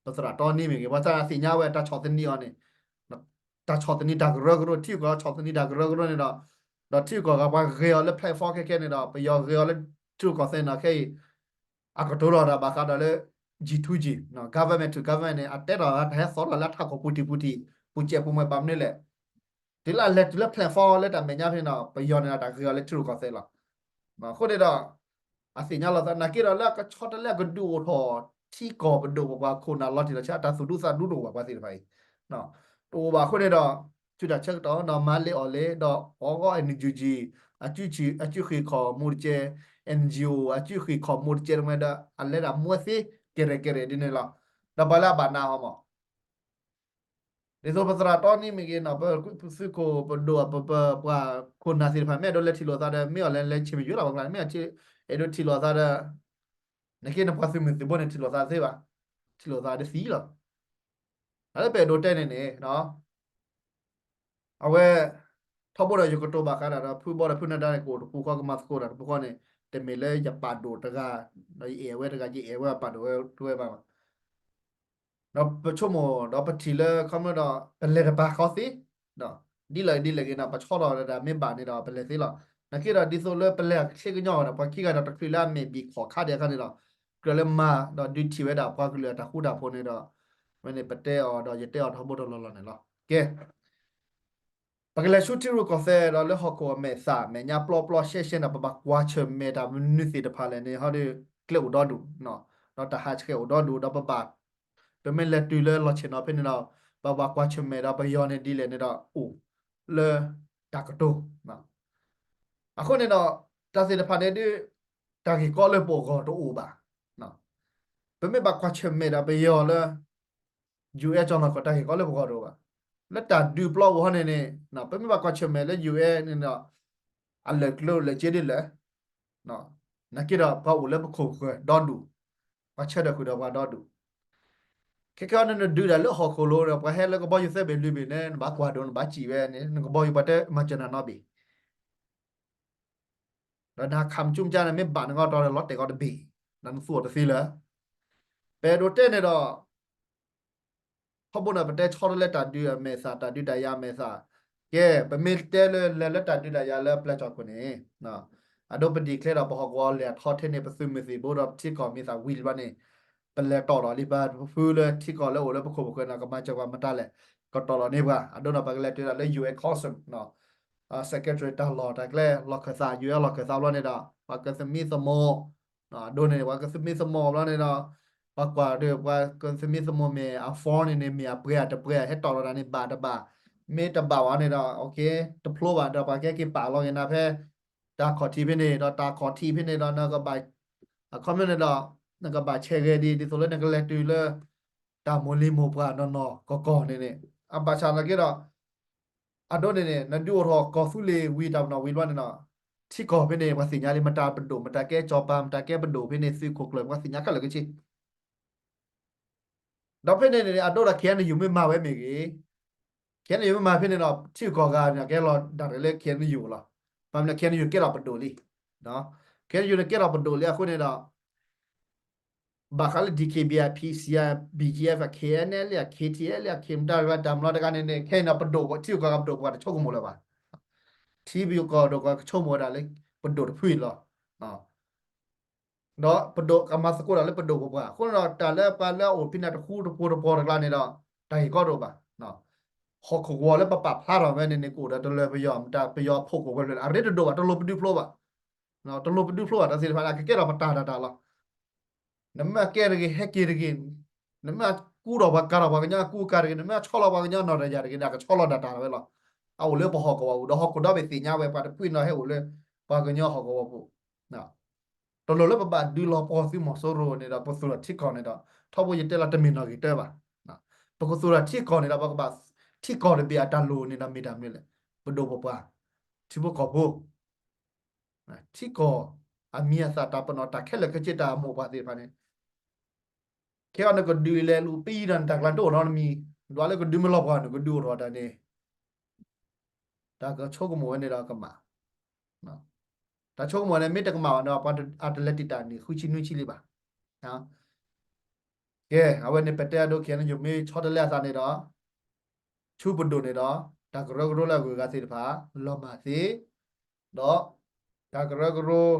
ပသရၣ်တီနံမ့ၢ်ဂ့ၤ ပှၤသ့ၣ်ညါဝဲတၢ်ဆီၣ်သနံးအီၤန့ၣ် တၢ်ဆီၣ်သနံးတၢ်ကရၢကရိ ထံဂုၤကီၢ်ဂၤဆီၣ်သနံးတၢ်ကရၢကရိန့ၣ်ဒီး ဒီးထံဂုၤကီၢ်ဂၤပှၤဂ့ၤအီၤလၢ platform ခဲခဲန့ၣ်ဒီး ပယီၤဂ့ၤအီၤလၢထံရူၢ်ကီၢ်သဲးန့ၣ်ဒီး ခဲအံၤ အကတိၤလီၤတၢ်ဘၣ်ဃးဒီးလၢ G to G, government to government န့ၣ် အတဲထီၣ်တၢ်ဟဲသီထီၣ်လၢအထးခိၣ်ပူၤတံၢ်ပူၤတံၢ် ပူၤစဲးပူၤမှဲဘၣ်မနုၤလဲၣ်. တုၤလၢအလဲၤတုၤလၢ platform လၢတၢ်မဲာ်ညါဖဲန့ၣ်ဒီး ပယီၤန့ၣ်ဒီးတၢ်ဂ့ၤအီၤလၢထံရူၢ်ကီၢ်သဲးလီၤ. အဃိန့ၣ်ဒီး အသ့ၣ်ညါလီၤသး နာ်က့ဒီးလၢအကဆီတလဲအကဒုးအိၣ်ထီၣ်ထံကီၢ်ပဒိၣ်ပပှၤခိၣ်နၢ်လီၤတံၢ်လီၤဆဲး အတၢ်သူၣ်ဒူသးဒူတအိၣ်ဘၣ် ပှၤသ့ၣ်တဖၣ်အံၤ တအိၣ်ဘၣ်အဃိန့ၣ်ဒီး ဆူတၢ်ဆၢကတီၢ်ဒီးမၤလ့အီၣ်လ့ဒီး အီၣ်ဂီၢ် N U G, အစုဃ့ၢ်ခီၣ်မူတကဲ, N G O အစုဃ့ၢ်ခီၣ်မူတကဲတမှဲဒီး အလဲၤဒၣ်မူဝဲသ့ ကဲရဲၣ်ကဲရဲၣ်ဒ်န့ၣ်လီၤ. ဒီးပှၤလၢအဘၣ်နးဟီမး ဒ်သိးပသရၣ်တီနံမ့ၢ်ဂ့ၤနီၤ ပသုးခိၣ်ပဒိၣ် ပပပှၤခိၣ်နၢ်သ့ၣ်တဖၣ် မ့ၢ်အဲၣ်ဒိးလဲၤထံၣ်လိာ်သးဒီး မ့ၢ်အီၤလဲၤလဲၤဆ့ၣ်မ့ၢ်ယွၤလီၤ ပှၤကျါ မ့ၢ်အဲၣ်ဒိးထံၣ်လိာ်သးဒီး နက့နပှၤသုးမုၢ်သံၣ်ဘိန့ၣ် ထံၣ်လိာ်သးသ့ဘၣ်, ထံၣ်လိာ်သးဒ်သံလီၤ. တၢ်လၢပအဲၣ်ဒိးတဲန့ၣ်န့ၣ် အဝဲ ထီဘိဒီးယကတိၤဘၣ်ဃးဒၣ်ဒီး ဖုဘီဒီးဖုနဒါန့ၣ် ကအိၣ်တပူၤဃီ ကမၤသကိးတၢ်တပူၤဃီန့ၣ် တမ့ၢ်လၢယပာ်ဒိၣ်တဂၤ ဒီးယအဲၣ်ဝဲတဂၤ ယအဲၣ်ဝဲအပာ်ဒိၣ်ဝဲတဝဲဘၣ် ဒီးပဆိကမိၣ်ဒီးပထံၣ်လၢခီဖျိဒီး ပလဲၤတပာ်ဃီသ့, ဒ်လဲၣ်ဒ်လဲၣ်ဂ့ၤန့ၣ် ပဆီထီၣ်ဒၣ်မ့ၢ်ဘၣ်န့ၣ်ဒီး ပလဲၤသ့လီၤ. နာ်က့ဒီးဒ်သိးလၢပလဲၤအကဆ့ကညီဒီး ပှၤခံဂၤဒီးတချုးလၢအမဲာ်ဘံၣ်ခီၣ်ခါဒံးအခါန့ၣ်ဒီး ကြၢးလၢမၤဒီးဒုးထံၣ်ဝဲဒၣ်ပှၤကလုာ်အတၢ်ဃူတၢ်ဖိးန့ၣ်ဒီး ဝဲန့ၣ်ပတဲအီၤဒီးယတဲအီၤထီဘိတလီၢ်လီၢ်န့ၣ်လီၤ. ကဲ ပကလဲၤဆူထံရူၢ်ကီၢ်သဲးဒီးလၢဟီၣ်ခိၣ်အမဲာ်သၣ်မဲာ်ညါပျီပျီရှဲရှဲန့ၣ် ပဘၣ်ကွၢ်ဆၢၣ်မဲာ်တၢ်မနုၤသ့ၣ်တဖၣ်လဲၣ်န့ၣ် ဟီဒီးကျဲအိၣ်ဒီဒူၣ်, ဒီးတၢ်ဟးဆှဲးအိၣ်ဒီဒူၣ် ဒီးပဘၣ် ပမ့ၢ်လဲၤတုၤလၢလီၢ်ဆ့ၣ်နီၤဖဲန့ၣ်ဒီး ပဘၣ်ကွၢ်ဆၢၣ်မဲာ်ဒီးပယီၤန့ၣ်ဒ်လဲၣ်န့ၣ်ဒီးအိၣ်လၢတၢ်ကတိၤ အဃိန့ၣ်ဒီး တၢ်သ့ၣ်တဖၣ်န့ၣ်ဒ် တၢ်ဂ့ၢ်ကီလၢပဂီၢ်တအိၣ်ဘၣ်. ပမ့ၢ်ဘၣ်ကွၢ်ဆၢၣ်မဲာ်ဒီးပယီၤလၢ ယူၢ်အဲၣ် ကၠီၣ်နီၢ်ကီၢ် တၢ်ဂ့ၢ်ကီလၢပဂီၢ်တအိၣ်ဘၣ်. လၢတၢ်ဒုးပျီပူၤဟီန့ၣ်န့ၣ် ပမ့ၢ်ဘၣ်ကွၢ်ဆၢၣ်မဲာ်လၢ ယူၢ်အဲၣ် န့ၣ်ဒီး အလၢာ်ကျဲအိၣ်လၢာ်စ့ဒ်လဲၣ် နာ်က့ဒီးပှၤအိၣ်လၢပခိၣ်ပဃၢၤဒီဒူၣ်, ပှၤဆၢထၢၣ်ဃုာ်ဒီးပှၤဒီဒူၣ်. ခဲခဲအံၤန့ၣ် နဒုးဒၣ်လၢဟီၣ်ခိၣ်လိၤဒီး ပှၤဟဲလၢကဘီယူၤသၢဘ့ၣ်လွံၢ်ဘ့ၣ်န့ၣ် နဘၣ်ကွၢ်ဒိၣ် နဘၣ်စံးဝဲန့ၣ် နကဘီယူၤပှၤတဲမၤစၢၤနၤနီတဘ့ၣ် ဒီးနခးမုၢ်ကၠူမုၢ်ကၠါန့ၣ် မ့ၢ်ဘၣ်နဂီၢ်တီၤဒီးလီၤတဲာ်ကီတဘ့ၣ်, ဒီးနသူၣ်အီၤတသ့လၢၤ. ပအဲၣ်ဒိးတဲန့ၣ်ဒီး ထီဘိန့ၣ် ပတဲဆီတလဲတၢ်ဒုးအမဲာ်သၣ် တၢ်ဒုးတၢ်ယၤအမဲာ်သၣ်, ကဲ ပမ့ၢ်တဲလၢလဲၤလၢတၢ်ဒုးတၢ်ယၤလၢပျဲၢ်ကၠီၣ်ခိၣ်န့ၣ် အဒိပ declare ဒီးပဟီၣ်ကဝီၤလဲၤအထီထဲန့ၣ် ပသုးမုၢ်သံၣ်ဘိဒီးပထံကီၢ်မ့ၢ်သၣ်ဝံၤလံဘျီန့ၣ် ပလဲၤတီၢ်လီၤလံ ပဖုလၢထံကီၢ်လၢအိၣ်လၢပခိၣ်ပဃၢၤန့ၣ် ကမၤစၢၤပှၤမတၤလဲၣ် ကတီၢ်လီၤန့ၢ်ပှၤ အဒိန့ၣ် ပကလဲၤတုၤဒၣ်လၢ ယူၢ်အဲၣ် Custom, Secretary တၢ်လီၢ်တၢ်ကျဲ လီၢ်ခၢၣ်သး ယူၢ်အဲၣ် လီၢ်ခၢၣ်သးဘျီန့ၣ်ဒီး ပှၤကသမံသမိး အဒိန့ၣ် ပှၤကသမံသမိးဘျီန့ၣ်ဒီး ပှၤကွၢ်ဒီး ပှၤကသမံသမိးမ့ၢ်အ form န့ၣ်န့ၣ် မ့ၢ်အပှဲၤတပှဲၤ ဟဲတီၢ်လီၤတၢ်န့ၣ် ဘၣ်တဘၣ်, မ့ၢ်တဘၣ်ဝဲန့ၣ်ဒီး တဖျိဘၣ်ဒီး ပှၤကဟဲက့ၤပာ်လီၤက့ၤနၤဖဲ တၢ်ခီၣ်ထံးဖဲန့ၣ်ဒီး တၢ်ခီၣ်ထံးဖဲန့ၣ်ဒီး နကဘၣ် အခီပညီန့ၣ်ဒီး နကဘၣ်ဆဲးဂဲၤဒံး ဒ်သိးလၢနကလဲၤတုၤလၢ တၢ်မိၢ်လံၤမိၢ်ပှၢ်နီၢ်နီၢ်ကီၢ်ကီၢ်န့ၣ်န့ၣ် အဘၣ်ဆၣ်နာ်က့ဒီး အဒိန့ၣ်န့ၣ် နဒုးအိၣ်ထီၣ်ကီၢ်သူလ့ၤဝံၤတၢ်ပနီၣ်ဝံၤဘျီန့ၣ်ဒီး ထံကီၢ်ဖဲန့ၣ် ပှၤသ့ၣ်ညါလံ မတၤပဒိၣ် မတၤကဲစီၤပၤ မတၤကဲပဒိၣ်ဖဲန့ၣ် သုးခိၣ်ကျၢၢ် ပှၤသ့ၣ်ညါခဲလၢာ်ခဲဆ့ ဒီးဖဲန့ၣ်န့ၣ် အဒိဒီး KNU မ့ၢ်မၤဝဲမ့ၢ်ဂ့ၤ, KNU မ့ၢ်မၤဖဲန့ၣ်ဒီး ထံဂုၤကီၢ်ဂၤန့ၣ် ကဟဲလီၤဒၣ်တၢ်လၢ KNU လီၤ. ပ ဘၣ်မနုၤလဲၣ် ခဲအံၤန့ၣ် ယိၤကဲထီၣ်ပဒိၣ်လံ, ခဲအံၤန့ၣ် ယိၤန့ၣ်ကဲထီၣ်ပဒိၣ်လံအဃိန့ၣ်ဒီး ဘၣ်ဃးလၢ D K B A အ P C အ B G F အ K N L A အ K T L A အ K မတၤတဂၤတၢ်မလီတဂၤန့ၣ်န့ၣ် ခဲအံၤန့ၣ် ပဒိၣ်ထံဂုၤကီၢ်ဂၤပဒိၣ်ပှၤတဆိကမိၣ်လၢၤဘၣ်. ထံဂုၤကီၢ်ဂၤပဒိၣ်ပှၤကဆိကမိၣ်ဝဲဒၣ်လၢ ပဒိၣ်တဖုအံၤလီၤ. ဒီးပဒိၣ်ကမၤသကိးတၢ်လၢပဒိၣ်ပပှၢ် အဃိန့ၣ်ဒီး တၢ်လၢပှၤလၢအအိၣ်ဖဲန့ၣ်တဃူတဖိးတဖိးတကျါန့ၣ်ဒီး တၢ်ဂ့ၢ်ကီတအိၣ်ဘၣ်. ဟီၣ်ခိၣ်ကဝီၤလၢပပာ်ဖျါထီၣ်ဝဲန့ၣ်န့ၣ် ကအိၣ်ဒီးတလၢၤပယီၤ မတၤပယီၤဖီၣ်ကဝီၤဖျၢၣ်လၢ အရ့တဒိၣ်ဘၣ် တလိၣ်ပဒုးဖျိဘၣ်. တလိၣ်ပဒုးဖျိဘၣ် တၢ်သ့ၣ်တဖၣ်န့ၣ် အကကဲထီၣ်ပတၢ်ဒၣ်တၢ်လီၤ. နမ့ၢ်ကဲတဂ့ၤ ဟဲက့ၤတဂ့ၤ, နမ့ၢ်ကူထီၣ်ပှၤကၤထီၣ်ပှၤကညီအကူအကၤတဂ့ၤ, နမ့ၢ်ဆီလီၤပှၤကညီနီၢ်တယၢ်တဂ့ၤန့ၣ် အကဆီလီၤဒၣ်တၢ်ဝဲလီၤ. အအိၣ်လၢပဟီၣ်ကဝီၤပူၤ ဒီးဟီၣ်ခိၣ်ဒီဘ့ၣ်သ့ၣ်ညါဝဲ ပှၤတဖုန့ၣ်ဟဲအိၣ်လၢ ပှၤကညီဟီၣ်ကဝီၤပူၤ တလိၣ်လၢပဘၣ်ဒုးလီၤပှီၢ်သုးမီၤစိရိၤန့ၣ်ဒီး ပသူၣ်ထီၣ်ထံကီၢ်န့ၣ်ဒီး ထီဘိယတဲလီၤတမ့ၢ်နီၢ်ဂ့ၤတၢဘၣ်. ပကသူၣ်ထီၣ်ထံကီၢ်န့ၣ်ဒီး ပကဘၣ်ထံကီၢ်တဘ့ၣ်အတၢ်လိၣ်န့ၣ်ဒီးမ့ၢ်တၢ်မနုၤလဲၣ်, ပဒိၣ်ပပှၢ်, ထံဖိကီၢ်ဖိ, ထံကီၢ်အမံၤအသၣ်တၢ်ပနီၣ် တၢ်ခဲလၢာ်ခဲဆ့ တၢ်အမိၢ်ပှၢ်သ့ၣ်တဖၣ်န့ၣ် ခဲအံၤနကဒုးလဲၤလူၤပံဒီးနတၢ်ကျါတအိၣ်နီတမံၤ, ဒွးလၢကဒုးမ့ၢ်လီၤပှီၢ်နကဒုးအိၣ်ထီၣ်တၢ်န့ၣ် တၢ်ကဆိကမိၣ်ဝဲန့ၣ်ဒီးကမၣ်, တၢ်ဆိကမိၣ်န့ၣ် မ့ၢ်တကမၣ်ဘၣ်န့ၣ် ပှၤအတလဲၤတံာ်တာ်န့ၣ် ဃုဆံနွံဆံလံဘၣ်. ကဲ အဝဲန့ၣ် ပတဲအဒိ ခဲအံၤန့ၣ် ယမ့ၢ်ဆီတလဲအသးန့ၣ်ဒီး ဆူပဒိၣ်န့ၣ်ဒီး တၢ်ကရၢကရိလၢအဂုၤအဂၤသ့ၣ်တဖၣ် လီၤမၢ်သ့, ဒီး တၢ်ကရၢကရိ ဒ်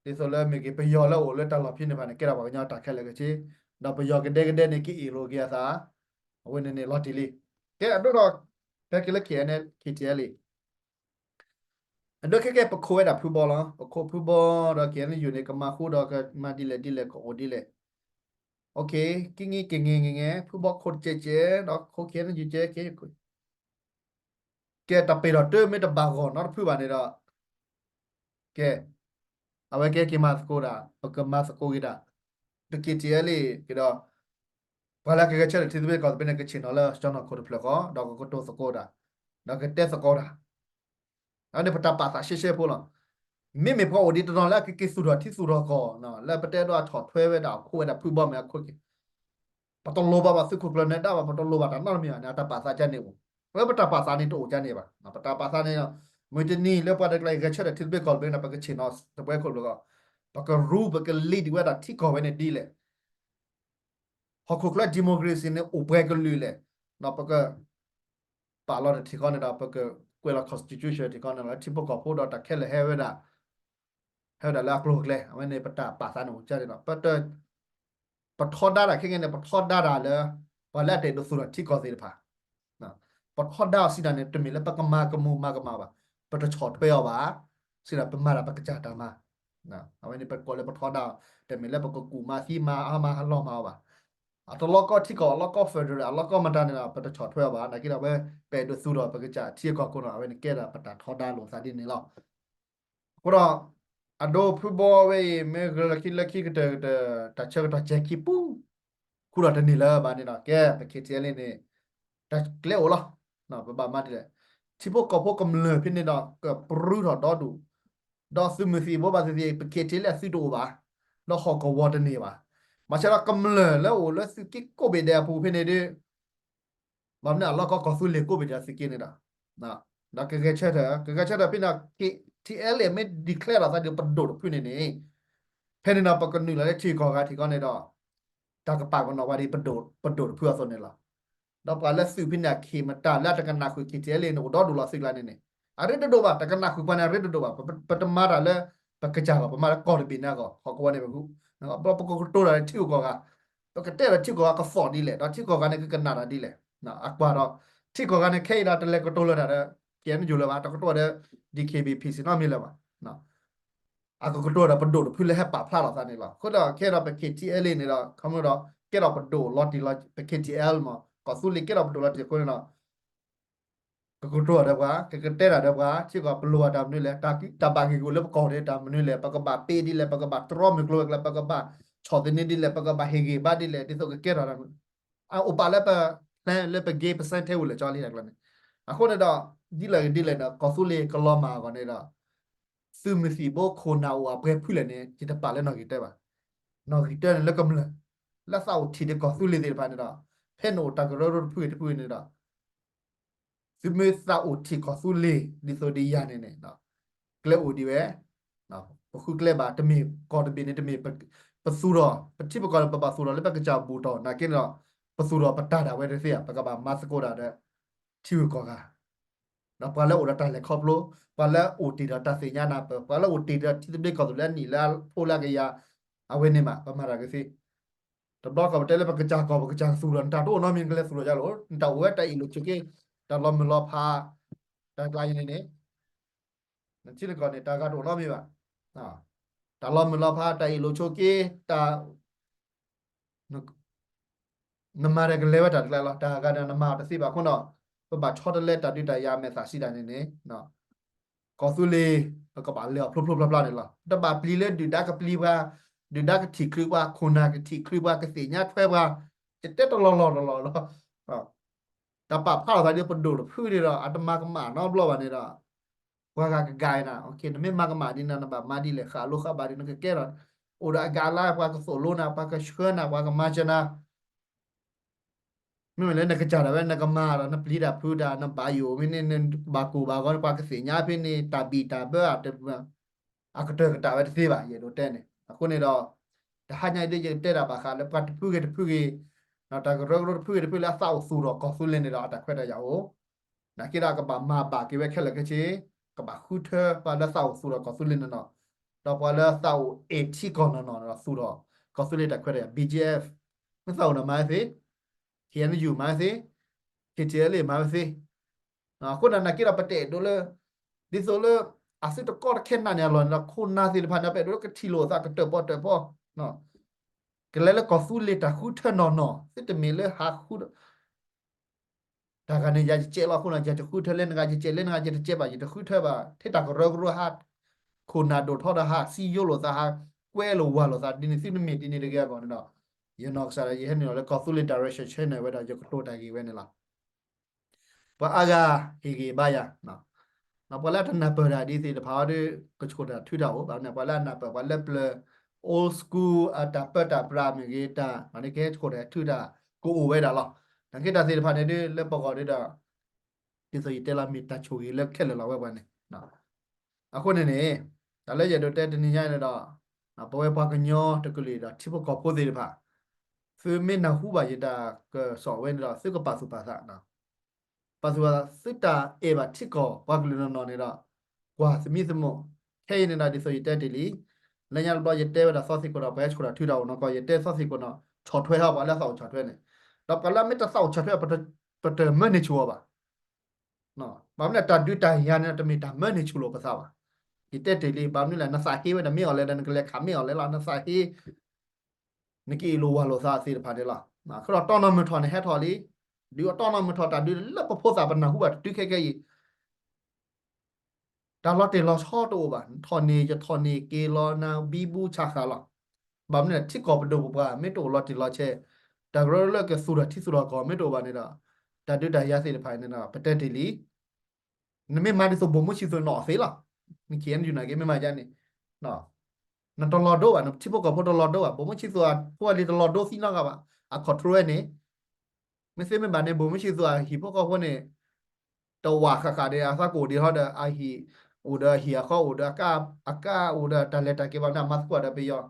သိးလၢမ့ၢ်က့ၤ ပယီၤလၢအအိၣ်လၢတၢ်လီၢ်ဖဲန့ၣ်တဖၣ်န့ၣ် ကဲထီၣ်ပှၤကညီတၢ်ခဲလၢာ်ခဲဆ့, ဒီးပယီၤကဒဲကဒဲန့ၣ် ကအ့ၣ်လိာ်က့ၤအသး, အဝဲန့ၣ်န့ၣ်လီၤတံၢ်လံ. ကဲ အဒိဒီး ဖဲက့ၤလၢ K N L K T L အံၤ အဒိခဲကဲ ပခိးဝဲဒၣ်ဖုဘီလီၤ. ပခိးဖုဘီဒီး K N U န့ၣ် ကမၤဃူဒီးကမၤဒ်လဲၣ်ဒ်လဲၣ် ကအိၣ်ဒ်လဲၣ်. ကံၣ်က့ၤငဲၤငဲၤ ဖုဘီခိးတကဲးကဲး ဒီးခိး K N U ကဲးကဲး ကဲ တၢ်ပ့ၤထီၣ်တၢ်မ့ၢ်တဘၣ်ဂီၢ်နီတဖုဘၣ်န့ၣ်ဒီး ကဲ အဝဲကဲက့ၤမၤသကိးတၢ် ပကမၤသကိးက့ၤတၢ် ပ K T L က့ၤဒီး ပှၤလၢကဂဲၤဆၢထၢၣ်ထံသဘျ့ကီၢ်သဘျ့န့ၣ် ကဆ့ၣ်နီၤလၢကၠီနီၢ်ခိၣ်တဖျၢၣ်ဃီ ဒီးကကတိၤသကိးတၢ် ဒီးကတဲသကိးတၢ် အန့ၣ်ပတၢ်ပာ်သးရှဲရှဲဖိလီၤ. မ့မ့ၢ်ပှၤအိၣ်ဒံးတနီၤလၢအကက့ၤသူၣ်ထီၣ်ထံသူၣ်ထီၣ်ကီၢ် လၢပတဲဒိးအဆီၣ်ထွဲဝဲဒၣ်အခိၣ်ဝဲဒၣ်ဖုဘီမ့ၢ်အခိၣ်က့ၤ ပတလိၣ်ဘၣ်ဘၣ်သုးခိၣ်ကျၢၢ်နဲဒၣ်ဘၣ် ပတလိၣ်ဘၣ်တၢ်နီတမံၤဘၣ်န့ၣ် အတၢ်ပာ်သးကန့ၣ်အိၣ်, ဝဲပတၢ်ပာ်သးန့ၣ်တအိၣ်ကန့ၣ်ဘၣ်. ပတၢ်ပာ်သးန့ၣ် မုၢ်တနံၤလၢပှၤတကျါအံၤဂဲၤဆၢထၢၣ်ထံသဘျ့ကီၢ်သဘျ့န့ၣ် ပကဆ့ၣ်နီၤသပှၢ်ခိၣ်တဖျၢၣ်ဃီ ပကရူပကလံၤဒံးဝဲဒၣ်ထံကီၢ်ဝဲန့ၣ်ဒ်လဲၣ် ဟီၣ်ခိၣ်ချၢ democracy န့ၣ် အိၣ်ပှဲၤကလုာ်လဲၣ်, ဒီးပက ပာ်လီၤတထံၣ်ဃီန့ၣ်ဒီး ပကကွဲးလီၤ constitution ထံၣ်ဃီန့ၣ်လီၤ. ထံဖိကီၢ်ဖိဒီးတၢ်ခဲလၢာ်ဟဲဝဲဒၣ် ဟဲဝဲဒၣ်လၢအကျိၤအကျဲ အဝဲန့ၣ်ပတၢ်ပာ်သးန့ၣ်အိၣ်ကန့ၣ်လီၤ. ပထီဒါတၢ်ခဲကနံၣ်န့ၣ် ပထီဒါတၢ်လၢ ပှၤလၢအတအဲၣ်ဒိးသူၣ်ထီၣ်ထံကီၢ်သ့ၣ်တဖၣ် ပထီဒါအီၤစံးတၢ်န့ၣ် တမ့ၢ်လၢပကမၤကမူၤမၤကမၣ်ဘၣ်, ပတဆီၣ်ထွဲအီၤဘၣ်, စံးဒၣ်ပမၤတၢ်ပကစၢ်တၢ်မၤ, အဝဲန့ၣ်ပကိးလၢပထီဒါအီၤ, တမ့ၢ်လၢပကကူၣ်မၤသံမၤအါမၤလီၤမၤအီၤဘၣ်. အတလီၤကီထံကီၢ် အလီၤကီ federal အလီၤကီမတၤန့ၣ်ဒီး ပတဆီၣ်ထွဲအီၤဘၣ်. နာ်က့ဒီးဝဲ ပအဲၣ်ဒိးသူၣ်ထီၣ်ပကစၢ်ထံကီၢ်ခိၣ်န့ၣ် အဝဲန့ၣ်ကဲဒၣ်ပတၢ်ထီဒါလိာ်သးဒ်န့ၣ်လီၤ. အဃိဒီး အဒိဖုဘီဝဲအံၤ မ့ၢ်ဂ့ၤလၢခံလၢခံကတၢၢ်ကတၢၢ် တၢ်ဆၢကတီၢ်ကဲၤခံပူၤ ခူၣ်ဒီးတန့ၢ်လၢၤဘၣ်န့ၣ်ဒီး ကဲ ပ K T L န့ၣ် တၢ်ကျဲအိၣ်လီၤ. ပဘၣ်မၤဒ်လဲၣ်, ထံဖိကီၢ်ဖိကမျၢၢ်ဖဲန့ၣ်ဒီး ကပြုၢ်ထီၣ်ဒီဒူၣ်, ဒီးသုးမုၢ်သံၣ်ဘိဘၣ်သ့ၣ်သ့ၣ် ပ K T L အသုးတအိၣ်ဘၣ်, ဒီးဟီၣ်ကဝီၤတန့ၢ်ဘၣ်. ဘၣ်ဆၣ်ဒီးကမျၢၢ်လၢအိၣ်လၢသုးက့ကိးဘ့ၣ်ဒဲးအပူၤဖဲန့ၣ်ဒီး ဘၣ်မနုၤအလီၢ်ကီကီၢ်သူလ့ၤကိးဘ့ၣ်ဒဲးသုးက့န့ၣ်ဒီး ဒီးကဂဲၤဆၢထၢၣ် ကဂဲၤဆၢထၢၣ်ဖဲန့ၣ် K T L မ့ၢ် declare လီၤသးဒီးပဒိၣ်တဖုန့ၣ်န့ၣ် ဖဲန့ၣ်ဒီး ပကနုာ်လီၤလၢထံကီၢ်ဂၤထံကီၢ်န့ၣ်ဒီး တၢ်ကပာ်ပနီၣ်ဝဲဒ်ပဒိၣ်တဖုအသိးန့ၣ်လီၤ. ဒီးပှၤလၢသုးဖဲန့ၣ် အခံမတၤလၢအတကနၣ်ဃုာ် K T L န့ၣ် အိၣ်ဒီဒူၣ်လီၤသုးကျါန့ၣ်န့ၣ် အရ့တဒိၣ်ဘၣ်, တကနၣ်ဃုာ်ပှၤန့ၣ် အရ့တဒိၣ်ဘၣ်. ပတမၤတၢ်လၢ ပကစၢ်ဂီၢ်, ပမၤလၢကီၢ်တဘ့ၣ်န့ၣ်အဂီၢ်, ဟီၣ်ကဝီၤန့ၣ်ပဂုၢ်, ပကကတိၤတၢ်လၢထံဂုၤကီၢ်ဂၤ, ပကတဲဒီးထံဂုၤကီၢ်ဂၤကသီၣ်ဒ်လဲၣ်, ဒီးထံဂုၤကီၢ်ဂၤန့ၣ် ကကနၣ်တၢ်ဒ်လဲၣ်. အကွၢ်ဒီး ထံဂုၤကီၢ်ဂၤန့ၣ် ခဲအံၤဒီးတလဲၤကတိၤလၢၤတၢ်ဒီး ကဲနယိၤလၢၤဘၣ်, တကတိၤဒီး D K B P C နီတမံၤလၢၤဘၣ်. အကကတိၤဒီးပဒိၣ်တဖုလၢဟဲပာ်ဖျါလီၤသးန့ၣ်လီၤ. အဃိဒီးခဲအံၤဒီးပ K T L န့ၣ်ဒီး ခီဖျိဒီး ကဲထီၣ်ပဒိၣ်လီၤတံၢ်လီၤ, ပ K T L မ့ၢ် ကီၢ်သူလ့ၤကဲထီၣ်ပဒိၣ်လီၤတံၢ်အဃိန့ၣ်ဒီး ကကတိၤတၢ်ဒီးပှၤ, ကကတဲတၢ်ဒီးပှၤ, ထံကီၢ်ပလိၣ်ဘၣ်တၢ်မနုၤလဲၣ်, တၢ်ဘၣ်ဂ့ၢ်ဂီၢ်လၢပကီၢ်ဒၣ်တၢ်မနုၤလဲၣ်, ပကဘၣ်ပ့ဒ်လဲၣ်, ပကဘၣ်တြီမုၢ်ကျိၤဝဲၤကျါ, ပကဘၣ်ဆီၣ်သနံးဒ်လဲၣ်, ပကဘၣ်ဟ့ၣ်ဂံၢ်ဘါဒ်လဲၣ်, ဒ်သိးကကဲထီၣ်တၢ်မနုၤ, အအိၣ်ပာ်လၢပ plan လၢပဂ့ၤ percent ထဲဝဲလဲၣ် ကၠီလံတၢ်ကျါန့ၣ်. အဃိန့ၣ်ဒီး ဒ်လဲၣ်ဂ့ၤဒ်လဲၣ်န့ၣ် ကီၢ်သူလ့ၤကလီၤမၢ်အဂီၢ်န့ၣ်ဒီး သုးမုၢ်သံၣ်ဘိခိၣ်နၢ်အိၣ်အပှဲၤဖုလဲၣ်န့ၣ် ယတပာ်လၢနီၣ်ဂံၢ်တၢဘၣ်. နီၣ်ဂံၢ်တၢန့ၣ်လၢကမျၢၢ် လၢသးအိၣ်ထံၣ်ဒီးကီၢ်သူလ့ၤသ့ၣ်တဖၣ်န့ၣ်ဒီး ဖဲနအိၣ်တၢ်ကရၢကရိတဖုဂ့ၤတဖုဂ့ၤန့ၣ်ဒီး သုမ့ၢ်သးအိၣ်ထံၣ်ကီၢ်သူလ့ၤဒ်သိးဒ်ယၤန့ၣ်န့ၣ်ဒီး ကျဲအိၣ်ဒံးဝဲ, ပဃုကျဲဘၣ် တမ့ၢ်ကီၢ်တဘ့ၣ်န့ၣ် တမ့ၢ်ပသူၣ်ထီၣ် ပထံပကီၢ်န့ၣ် ပဘၣ်သူၣ်ထီၣ်လၢပကစၢ်ဘူၣ်တီၢ် နာ်က့န့ၣ်ဒီး ပသူၣ်ထီၣ်ပတၢ်ဒၣ်ဝဲတသ့ဧါ, ပကဘၣ်မၤသကိးတၢ်ဒီး ထံဂုၤကီၢ်ဂၤ ဒီးပှၤလၢအိၣ်ဒီးတၢ်လဲၤခီဖျိ, ပှၤလၢအိၣ်တ့ၢ်ဒီးတၢ်သ့ၣ်ညါနၢ်ပၢၢ်, ပှၤလၢအိၣ်တ့ၢ်ဒီးထံသဘျ့ကီၢ်သူလ့ၤလၢအနံၣ်လၢအဖိလၢအကယၤ, အဝဲန့ၣ်မး ပမၤတၢ်ကသ့. တဘျီကီၢ်ပတဲလၢပကစၢ်ကီၢ် ပကစၢ်သူၣ်ထီၣ် နတၢ်တအိၣ်နီတမံၤ နကလဲၤသူၣ်ထီၣ်ယါလီၤ. နတၢ်အိၣ်ဝဲတၢ်အ့ၣ်လိာ်ဆိးက့, တၢ်လီၤမုၢ်လီၤဖး, တၢ်ကျါန့ၣ်န့ၣ် နထံနကီၢ်န့ၣ် တၢ်ဂၤတအိၣ်နီတမံၤဘၣ်. တၢ်လီၤမုၢ်လီၤဖး, တၢ်အ့ၣ်လိာ်ဆိးက့, တၢ် နမၤဒီးကလဲၤဝဲတၢ်တကျါလီၤ. တၢ်ဂၤန့ၣ် နမၤအီၤတသ့ဘၣ်အဃိဒီး ပဘၣ်ဆီတလဲတၢ်ဒုးတၢ်ယၤအမဲာ်သၣ်စံးတၢ်န့ၣ်န့ၣ် ကီၢ်သူလ့ၤ ပကဘၣ်လဲၤအီၤဖျိဖျိဖျါဖျါန့ၣ်လီၤ. တဘၣ်ပျံၤလၢဒုၣ်ဒါကပျံၤပှၤ, ဒုၣ်ဒါကထံၣ်ချုးပှၤ, ခိၣ်နၢ်ကထံၣ်ချုးပှၤ, ကသ့ၣ်ညါထွဲပှၤ, ယတဲတလီၢ်လီၢ်တလီၢ်လီၤ. တၢ်ပာ်ဖျါထီၣ်သးဒ်ပဒိၣ်တဖုန့ၣ်ဒီး အတမၤကမၣ်နီတဘျီဘၣ်န့ၣ်ဒီး ပှၤဂၤကဂၤအံၤနၤ, နမ့ၢ်မၤကမၣ်ဒ်န့ၣ် နဘၣ်မၤဒ်လဲၣ်, ဃၣ်လိဃၣ်ဘၣ်ဒ်နကကဲထီၣ်, အိၣ်ဒီးအဂၤလၢ ပှၤကသိၣ်လိနၤ, ပှၤကဆှၢနၤ, ပှၤကမၤစၢၤနၤ မ့မ့ၢ်လၢနကစၢ်ဒၣ်ဝဲ နကမၤဒီး နပျံၤတၢ်ဖုးတၢ် နဘၣ်ယိၣ်မ့ၢ်န့ၣ် နဘၣ်ကိၢ်ဘၣ်ဂီၤ ပှၤကသ့ၣ်ညါဖဲန့ၣ် တၢ်ဘံၣ်တၢ်ဘၢ အကတၢၢ်ကတၢၢ်ဝဲတသ့ဘၣ် ယအဲၣ်ဒိးတဲန့ၣ်. အဃိန့ၣ်ဒီး တဟါညါအံၤဒ်ယကတဲတၢ်ဘၣ်ဃးလၢပှၤတဖုဂ့ၤတဖုဂ့ၤ, တၢ်ကရၢကရိတဖုဂ့ၤတဖုလၢအသးအိၣ်သူၣ်ထီၣ်ကီၢ်သူလ့ၤန့ၣ်ဒီး အတၢ်ခွဲးတၢ်ယာ်အိၣ် နာ်က့ဒီးကဘၣ်မၤဘၣ်က့ၤဝဲခဲလၢာ်ခဲဆ့, ကဘၣ်ဃုထၢပှၤလၢသးအိၣ်သူၣ်ထီၣ်ကီၢ်သူလ့ၤနီၢ်နီၢ်, ဒီးပှၤလၢသးအိၣ်အဲၣ်ထံကီၢ်နီၢ်နီၢ်ဒီးသူၣ်ထီၣ်ကီၢ်သူလ့ၤတၢ်ခွဲးတၢ်ယာ် ဘီကၠ့အ့ၣ်အ့ၣ်, မ့ၢ်သးအိၣ်ဒီးမၤဝဲသ့, ခ့ၣ်အဲၣ်ယူၣ်မၤဝဲသ့, ခ့ၣ်ထံၣ်အဲလ့ၣ်မၤဝဲသ့. အဃိန့ၣ် နာ်က့ဒီးပတအဲၣ်ဒိးလၢ ဒ်သိးလၢ အသုတကီတခဲနးန့ၣ်အလီၢ်န့ၣ်ဒီး ခိၣ်နၢ်သ့ၣ်တဖၣ်န့ၣ် ပအဲၣ်ဒိးလၢကထံၣ်လိာ်သးကတၢၢ်ပီၣ်တၢၢ်ပီၣ် ကလဲၤလၢကီၢ်သူလ့ၤတၢ်ဃုထၢနီၢ်နီၢ် သုတမ့ၢ်လၢဟးဃု တၢ်ဂၤန့ၣ် ယၤယကဲးလီၤအဃိန့ၣ် ယၤတဃုထၢလၢနဂၤ ယကဲးလၢနဂၤ ယတကဲးဘၣ် ယတဃုထၢဘၣ် ထဲတၢ်ကရၢကရိဟး ခိၣ်နၢ်ဒိၣ်ထီဒီးဟးစံယိလိာ်သး ဟးကွဲလိာ်ဝၤလိာ်သး ဒ်န့ၣ်သုတမ့ၢ်ဒ်န့ၣ်တဂ့ၤအဂီၢ်န့ၣ်ဒီး ယနီၢ်ကစၢ်ဒီး ယဟဲနုာ်လီၤလၢကီၢ်သူလ့ၤ direction ဝဲဒီး ယကတိၤတၢ်ဂ့ၢ်ဝဲန့ၣ်လီၤ. ပှၤအါဂၤဟ့ၣ်ဂံၢ်ဘါယၤ ပှၤလၢအတနၢ်ပၢၢ်တၢ်ဒ်သ့ၣ်တဖၣ်အံၤဒီး ကဆှိးတၢ်ထုတၢ်အိၣ်ဘၣ်န့ၣ် ပှၤလၢအနၢ်ပၢၢ် ပှၤလၢပျၢၤ old school အတၢ်ပၢတၢ်ပြးမ့ၢ်ဂ့ၤ တၢ်မၤန့ၣ်ကဟဲဆှိးတၢ်ထုတၢ်ကအိၣ်ဝဲဒၣ်လီၤ. နာ်က့တၢ်သ့ၣ်တဖၣ်န့ၣ်ဒီး လၢပဂီၢ်ဒီး ဒ်သိးယတဲလီၤမ့ၢ်တၢ်ဆိၣ်ဂ့ၤလၢခဲလၢာ်လီၤဝဲပှၤန့ၣ် အဃိန့ၣ်န့ၣ် တၢ်လၢယအဲၣ်ဒိးတဲတနံၤညါန့ၣ်ဒီး ပဝဲပှၤကညီတကလုာ်ဒီးထံဖိကီၢ်ဖိသ့ၣ်တဖၣ် သုမ့ၢ်နၢ်ဟူဘၣ်ယတၢ်ကစီၣ်ဝဲန့ၣ်ဒီး သုကပာ်သူၣ်ပာ်သး ပာ်သူၣ်ပာ်သး သုတၢ်အဲၣ်ဘၣ်ထံကီၢ်ပှၤကလုာ်နီၢ်နီၢ်န့ၣ်ဒီး ကွၢ်သမံသမိး ခဲအံၤန့ၣ်ဒီးဒ်သိးယတဲတ့ၢ်လံ လၢညါတဘျီယတဲဝဲဒၣ်သီသ့ၣ်ခိၣ်ဒီး ပှၤဟဲဆှိးတၢ်ထုတၢ်အိၣ်နီၢ်ကီၢ် ယတဲသီသ့ၣ်ခိၣ်နီၤ ဆီၣ်ထွဲဟီပှၤလၢအသးအိၣ်ဆီၣ်ထွဲန့ၣ် ဒီးပှၤလၢအမ့ၢ်တသးအိၣ်ဆီၣ်ထွဲ ပတမၢန့ၢ်ဆူၣ်အီၤဘၣ် ဘၣ်မနုၤလဲၣ် တၢ်ဒုးတၢ်ယၤန့ၣ် တမ့ၢ်တၢ်မၢန့ၢ်ဆူၣ်လိာ်ပသးဘၣ်. ယတဲတ့ၢ်လံ ဘၣ်မနုၤလဲၣ် နသးဟ့ဝဲဒီးမ့ၢ်အီၤလဲၣ်ဒီး နကလဲၤခးမ့ၢ်အီၤလဲၣ်လီၤ နသးဟ့ နကအ့ၣ်လိာ်ဝၤလိာ်သးသ့ၣ်တဖၣ်န့ၣ်လီၤ. အဃိဒီးတီနီၢ်မုၢ်ထီၣ်န့ၣ်ဟဲထီၣ်လံ, ဒုးအတီနီၢ်မုၢ်ထီၣ်တၢ်ဒုးလၢပဖိသၣ်ပနၢ်ဟူဘၣ်တတုၤခဲခဲအံၤ တၢ်လီၤတံၢ်လီၤဆဲးတအိၣ်ဘၣ်, နထီၣ်န့ၣ် ယထီၣ်န့ၣ် က့ၤလီၤနၤဘံဘူဆးဃာ်လီၤ. ဘၣ်မနုၤလဲၣ် ထံကီၢ်ပဒိၣ်ပပှၢ် မ့ၢ်တအိၣ်လီၤတံၢ်လီၤဆဲး, တၢ်ကရၢလၢကသူၣ်ထီၣ်ထံသူၣ်ထီၣ်ကီၢ်မ့ၢ်တအိၣ်ဘၣ်န့ၣ်ဒီး တၢ်ဒုးတၢ်ယၤသ့ၣ်တဖၣ်န့ၣ်ဒီး ပတဲတ့ၢ်လံ. နမ့ၢ်မၤဒ်သိးဘိၣ်မုၢ်ဆံသူးန့ၣ်အီၤသ့လီၤ. န ခ့ၣ်အဲၣ်ယူၣ် နာ်က့မ့ၢ်မၤဒ်န့ၣ် နတလီၤဒိဘၣ်, နထံဖိကီၢ်ဖိတလီၤဒိဘၣ်, ဘိၣ်မုၢ်ဆံသူးအဖိအလံၤတလီၤဒိသံနီတဂၤဘၣ်, အ control န့ၣ် မ့ၢ်သ့မ့ၢ်ဘၣ်န့ၣ် ဘိၣ်မုၢ်ဆံသူးအဟံၣ်ဖိဃီဖိန့ၣ် တဝးဃာ်ဃာ်ဒီး အသးကအိၣ်ဒံးထီၣ်ဒီး အဟံၣ်အိၣ်ဒီးအဟံၣ်အဃီအိၣ်ဒီး အကါအိၣ်ဒီးတၢ်လဲၤတၢ်က့ၤဘၣ်မနုၤ အမၤသကိးဒီးပယီၤ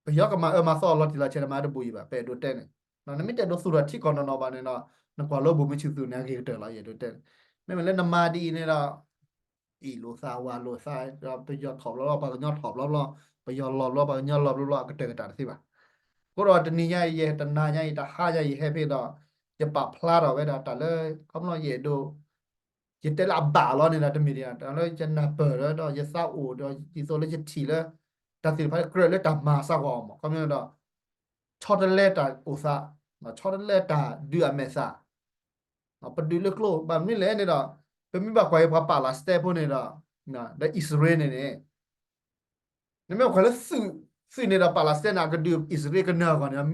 ပယီၤကမၤအၢမၤသီအလီၤတံၢ်လီၤဆဲးန့ၣ် မၤတဘူးယံၤဘၣ် ပအဲၣ်ဒိးတဲန့ၣ်. နမ့ၢ်တအဲၣ်ဒိးသူၣ်ထီၣ်ထံကီၢ်နီၢ်နီၢ်ဘၣ်န့ၣ်ဒီး နကွၢ်လၢဘိၣ်မုၢ်ဆံသူးန့ၣ် အဂ့ၤကတၢၢ်လီၤ ယအဲၣ်ဒိးတဲန့ၣ်. မ့မ့ၢ်လၢနမၤဒ်အံၤန့ၣ်ဒီး အ့ၣ်လိာ်သးဝၤလိာ်သးဒီး ပယီၤထီၣ်ဘျီဘျီ ပှၤကညီထီၣ်ဘျီဘျီ, ပယီၤလီၤဘျီ ပှၤကညီလီၤဘျီဘျီ အကတၢၢ်ကတၢၢ်တသ့ဘၣ်. အဃိဒီးတနံၤညါအံၤ ယတနၤညါအံၤ တဟါညါအံၤ ယဟဲဖဲဒီး ယပာ်ဖျါထီၣ်ဝဲဒၣ်တၢ်လၢ ခီဖျိယအဲၣ်ဒိး ယတဲလၢအဘၣ်လီၤန့ၣ်ဒီး တမ့ၢ်ဒ်န့ၣ် တၢ်လၢယနၢ်ပၢၢ်ဒီး ယသးအိၣ်ဒီး ဒ်သိးလၢယထံၣ်လၢ တၢ်သ့ၣ်တဖၣ်လၢကြၢးလၢတၢ်မၤအသးဂီၢ်မး ခီဖျိဒီး ဆီတလဲတၢ်အိၣ်သး, ဆီတလဲတၢ်ဒုးအမဲာ်သၣ်, ပဒုးလၢကျိ ဘၣ်မနုၤလဲၣ်န့ၣ်ဒီး ပမ့ၢ်ဘၣ်ကွၢ်အံၤပှၤ Palestine ဖိန့ၣ်ဒီး ဒီးအံၣ်စရ့လးန့ၣ်န့ၣ် နမ့ၢ်ကွၢ်လၢသုး, သုးန့ၣ်ဒီး Palestine န့ၣ် အကဒုးအံၣ်စရ့လးကနၢၤအဂီၢ်န့ၣ်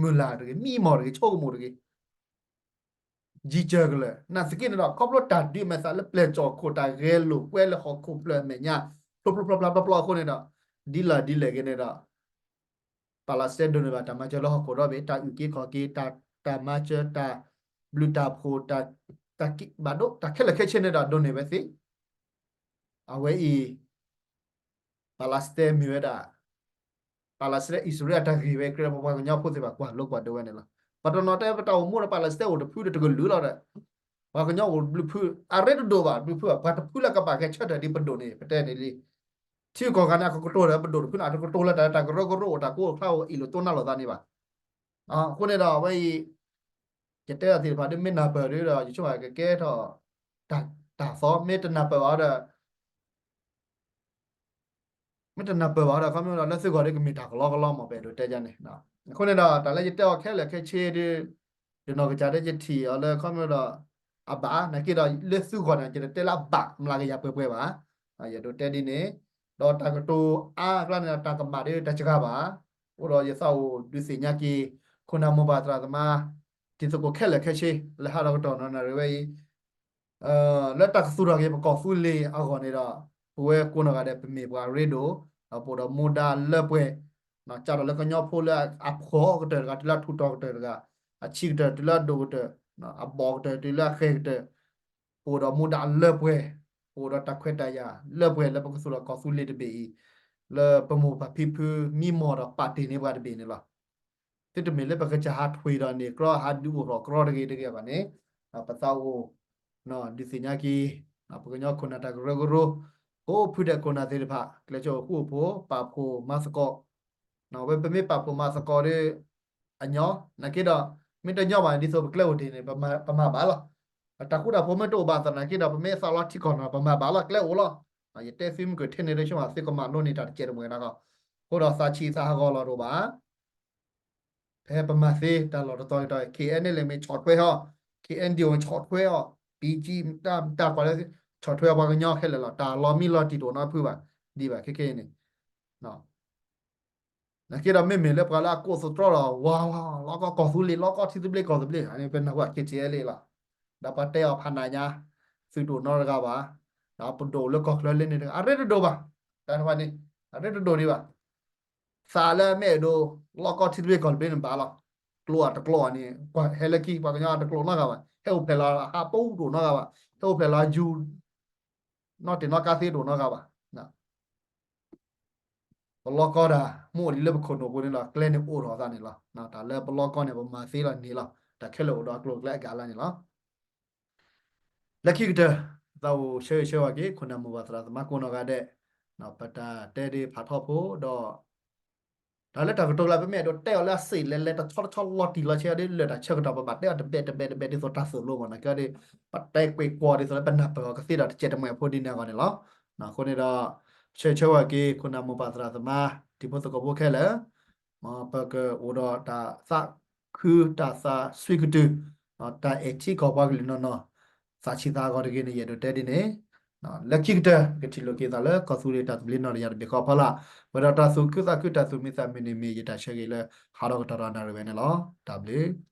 မုၢ်လၢ်တဂ့ၤ, မံမီၢ်တဂ့ၤ, ဆိကမိၣ်တဂ့ၤ, ယံၤစၢၤကလၢာ်, နာ်သက့န့ၣ်ဒီး ခီဖျိတၢ်ဒုးအမဲာ်သၣ်လၢပျဲၢ်ကၠီၣ်ခိၣ် တၢ်ဂဲၤလိာ်ကွဲလၢဟီၣ်ခိၣ်ဖျၢၣ်အမဲာ်ညါ ဖျိဖျိဖျါဖျါဖျါဖျါအဃိန့ၣ်ဒီး ဒ်လဲၣ်ဒ်လဲၣ်ဂ့ၤန့ၣ်ဒီး Palestine ဒိးန့ၢ်ဘၣ်တၢ်မၤစၢၤလၢဟီၣ်ခိၣ်ဒီဘ့ၣ်, တၢ်အုၣ်က့ၤခီၣ်က့ၤ, တၢ်မၤစၢၤ, တၢ်ဘျုးတၢ်ဖှိၣ်, တၢ်ကဘၣ်ဒိ တၢ်ခဲလၢာ်ခဲဆ့န့ၣ်ဒီး ဒိးန့ၢ်ဝဲသ့. အဝဲအံၤ Palestine မ့ၢ်ဝဲဒၣ် Palestine အံၣ်စရ့လးအတၢ်ဂ့ၢ်ဝဲ ကြၢးပပှၤကညီဖိသ့ၣ်တဖၣ်ကွၢ်လိကွၢ်ဒိဝဲန့ၣ်လီၤ. ပှၤတနီၤတဲ ပတၢ်အိၣ်မူဒီး Palestine အိၣ်တဖုဒီးတကလုာ်လီၤဒီး ပှၤကညီအိၣ်ဘျုးဖု အရ့တဒိၣ်ဘၣ် ဘျုးဖုဘၣ် ပှၤတဖုလၢကဘၣ်ဂဲၤဆၢထၢၣ်ဒ်ပဒိၣ်န့ၣ် ပတဲန့ၣ်လံ. ထံကီၢ်ဂၤန့ၣ် အကကတိၤဒီးပဒိၣ်တဖုန့ၣ် အတကတိၤလၢတၢ် တၢ်ကရၢကရိအိၣ်တၢ်ကအိၣ်ဖျါအိၣ်အ့ၣ်လိာ်တိၢ်နါလိာ်သးန့ၣ်ဘၣ်. အဃိန့ၣ်ဒီးအဝဲအံၤ ယတဲအီၤသ့ၣ်တဖၣ်ဒီး မ့ၢ်နၢ်ပၢၢ်ဒီး ယဆိကမိၣ်ကကဲထီၣ် တၢ်သီ မ့ၢ်တနၢ်ပၢၢ်ဘၣ်ဒီး မ့ၢ်တနၢ်ပၢၢ်ဘၣ်ဒီး ခီမ့ၢ်ဒီးလၢသုဂီၢ်ဒီးကမ့ၢ်တၢ်ကလီကလီမ့ၢ် ပအဲၣ်ဒိးတဲဒ်န့ၣ်. အဃိန့ၣ်ဒီး တၢ်လၢယတဲအီၤခဲလၢာ်ခဲဆ့ဒီး ယနီၢ်ကစၢ်ဒီးယထံၣ်အီၤလၢခီမ့ၢ်ဒီး အဘၣ် နာ်က့ဒီးလၢသုဂီၢ်န့ၣ် ယတတဲလၢအဘၣ်မျးကယၤပှဲၤပှဲၤဘၣ်. ယအဲၣ်ဒိးတဲဒ်န့ၣ် ဒီးတၢ်ကတိၤအါအကျါန့ၣ်ဒီး တၢ်ကမၣ်ဒီးတၢ်စှၤဘၣ်. အိၣ်ဒီးယသးအိၣ်ဒုးသ့ၣ်ညါက့ၤ ခိၣ်နၢ်မိၢ်ပၢ်သရၣ်သမါ တံၤသကိးခဲလၢာ်ခဲဆ့ လၢဟးထီၣ်ကတီၢ်နီၢ်နၣ်ရံၣ်ဝဲအံၤ လၢတၢ်ကသူၣ်ထီၣ်က့ၤပကီၢ်သူလ့ၤအဂီၢ်န့ၣ်ဒီး ပဝဲကိးနီၢ်ဂၤဒဲး ပမ့ၢ်ပှၤရ့ဒိၣ် ဒီးပအိၣ်ဒီးမူဒါလၢပှဲၤ ကးထီၣ်လၢကညီဖိလၢအဖှီၣ်ကတၢၢ်တဂၤ တုၤလၢအထူးထီၣ်ကတၢၢ်တဂၤ အဆံးကတၢၢ်တုၤလၢအဒိၣ်ကတၢၢ် အဘီၣ်ကတၢၢ်တုၤလၢအဃဲၤကတၢၢ် ပအိၣ်ဒီးမူဒါလၢပှဲၤ ပအိၣ်ဒီးတၢ်ခွဲးတၢ်ယာ်လၢပှဲၤလၢပကသူၣ်ထီၣ်ကီၢ်သူလ့ၤတဘ့ၣ်အံၤ လၢပမိၢ်ပၢ်ဖံဖုမံမီၢ်ဒီးပာ်တ့ၢ်န့ၢ်ပှၤတဘ့ၣ်န့ၣ်လီၤ. သုတမ့ၢ်လၢပကစၢ်ဟးထွံၣ်ဒီးန့ၣ် ကြီဟးဒုးအိၣ်ထီၣ်ကြီတဂ့ၤတဂ့ၤဘၣ်န့ၣ် ပသးအိၣ် ဒုးသ့ၣ်ညါက့ၤ ပကညီခိၣ်နၢ်တၢ်ကရၢကရိ ကိးဖုဒဲးခိၣ်နၢ်သ့ၣ်တဖၣ် ကျဲးစၢးအိၣ်ဃူအိၣ်ဖိး ပာ်ဖှိၣ်မၤသကိး ဝဲပမ့ၢ်ပာ်ဖှိၣ်မၤသကိးဒီး အညီ နာ်က့ဒီး မ့ၢ်တညီဘၣ်န့ၣ် ဒ်သိးပကျဲအိၣ်တ့ၢ်န့ၣ် ပမၤဘၣ်လီၤ. တၢ်ဃူတၢ်ဖိးမ့ၢ်တအိၣ်ဘၣ်သနာ်က့ဒီး ပမ့ၢ်သးလီထံကီၢ်နီၤ ပမၤဘၣ်လီၤ ကျဲအိၣ်လီၤ. ယတဲသုမုၢ်ကထဲန့ၣ် တဆိကမိၣ်သုကမၤလိန့ၢ်တၢ်တကဲးတမှဲၤနီၤ အဃိဒီးသးဆံးသးဟးဂီၤလီၤတအိၣ်ဘၣ် ဖဲပမၤသ့တၢ်လီၢ်တတီၤကတီၤ KNLA မ့ၢ်ဆီၣ်ထွဲအီၤ KNDO မ့ၢ်ဆီၣ်ထွဲအီၤ ပံကံ တၢ်ကွၢ်လၢ ဆီၣ်ထွဲအီၤပှၤကညီခဲလၢာ်လီၤ. တၢ်လီၤမံလီၤတံၢ်တအိၣ်နီတဖုဘၣ် ဒ်ဘၣ်ခဲခဲအံၤန့ၣ် နာ်က့ဒီးမ့မ့ၢ်လၢပှၤလၢအကိးသတြီလီၤ ဝါ လီကီကီၢ်သူလ့ၤ လီကီထံသဘျ့ကီၢ်သဘျ့ အန့ၣ်ပနၢ်ဟူ KTLA လီၤ. ဒီးပှၤတဲအီၤဖးနးညါ သုတအိၣ်နီတဂၤဘၣ် ဒီးပဒိၣ်လၢကီၢ်ချၢလၢန့ၣ်တဂၤ အရ့တဒိၣ်ဘၣ် တၢ်တဖၣ်န့ၣ် အရ့တဒိၣ်ဒံးဘၣ် သးလၢအမ့ၢ်အဲၣ်ဒိး လီကီထံသဘျ့ကီၢ်သဘျ့န့ၣ်ဘၣ်လီၤ. ကျိအတကျိအန့ၣ် ဟဲလၢခံ ပှၤကညီအတကျိနီတဂၤဘၣ် ဟဲအိၣ်ဖျဲၣ်လီၤအဟးပူၤတအိၣ်နီတဂၤဘၣ် ဟဲအိၣ်ဖျဲၣ်လီၤယူၤ နီၣ်တ့ၢ်နီၣ်ကါသ့တအိၣ်နီတဂၤဘၣ် ပလီကီတၢ် မ့ၢ်အိၣ်လံလၢပခိၣ်နူာ်ပူၤန့ၣ်လီၤ ကျဲန့ၣ်အိၣ်ထီၣ်သးန့ၣ်လီၤ. တၢ်လၢပလီကီန့ၣ် ပမၤသ့လီၤန့ၣ်လီၤ တၢ်ခဲလၢာ်အိၣ်ဒီးအကျိၤအကျဲအဂၤလၢန့ၣ်လီၤ. လၢခံကတၢၢ် သးအိၣ်ဆၢဂ့ၤဆၢဝါက့ၤ ခိၣ်နၢ်မိၢ်ပၢ်သရၣ်သမါကိးနီၢ်ဂၤဒဲး ပတၢ်တဲဒ်ဖးထီဖိဒီး တၢ်လၢတၢ်ကတိၤလၢပမ့ၢ်အဲၣ်ဒိးတဲအီၤလၢအစ့ၣ်လဲၤလဲၤတဆီတဆီလီၤတံၢ်လီၤဆဲးအီၤဒီး လၢတၢ်ဆၢကတီၢ်ပဘၣ်တဲအီၤတဘဲတဘဲတဘဲဒ်သိးတၢ်သိၣ်လိမ့ၢ်နီၤ ကဲဒ် ပတဲကွ့ၢ်ကွီၢ်ဒ်သိးလၢပနၢ်ပၢၢ်အီၤကသ့ဒီးတကဲးတမှဲၤဖိဒ်န့ၣ်အဂီၢ်န့ၣ်လီၤ. အဃိန့ၣ်ဒီး ဆၢဂ့ၤဆၢဝါက့ၤ ခိၣ်နၢ်မိၢ်ပၢ်သရၣ်သမါ တံၤဖိသကိးဖိခဲလၢာ် ပကအိၣ်ဒီးတၢ်သးခုတၢ်သးစွံကတုာ် တၢ်အဲၣ်ထံကီၢ်ပှၤကလုာ်နီၢ်နီၢ် သးဆံးသးဟးဂီၤတဂ့ၤန့ၣ် ယအဲၣ်ဒိးတဲဒ်န့ၣ် လၢခံကတၢၢ် ကထံၣ်လိာ်က့ၤသးလၢကီၢ်သူလ့ၤတၢ်သဘျ့နီၢ်တယၢ်တဘ့ၣ်ဃီအဖီလာ် ပဝဲဒီးတၢ်သူၣ်ခုသးခုတၢ်သူၣ်မံသးမုာ်န့ၣ်မ့ၢ်ယတၢ်ဆၢဂ့ၤလၢဟးထီၣ်ကတီၢ်ဒီးနၣ်ရံၣ်ဝဲန့ၣ်လီၤ. တၢ်ဘျုး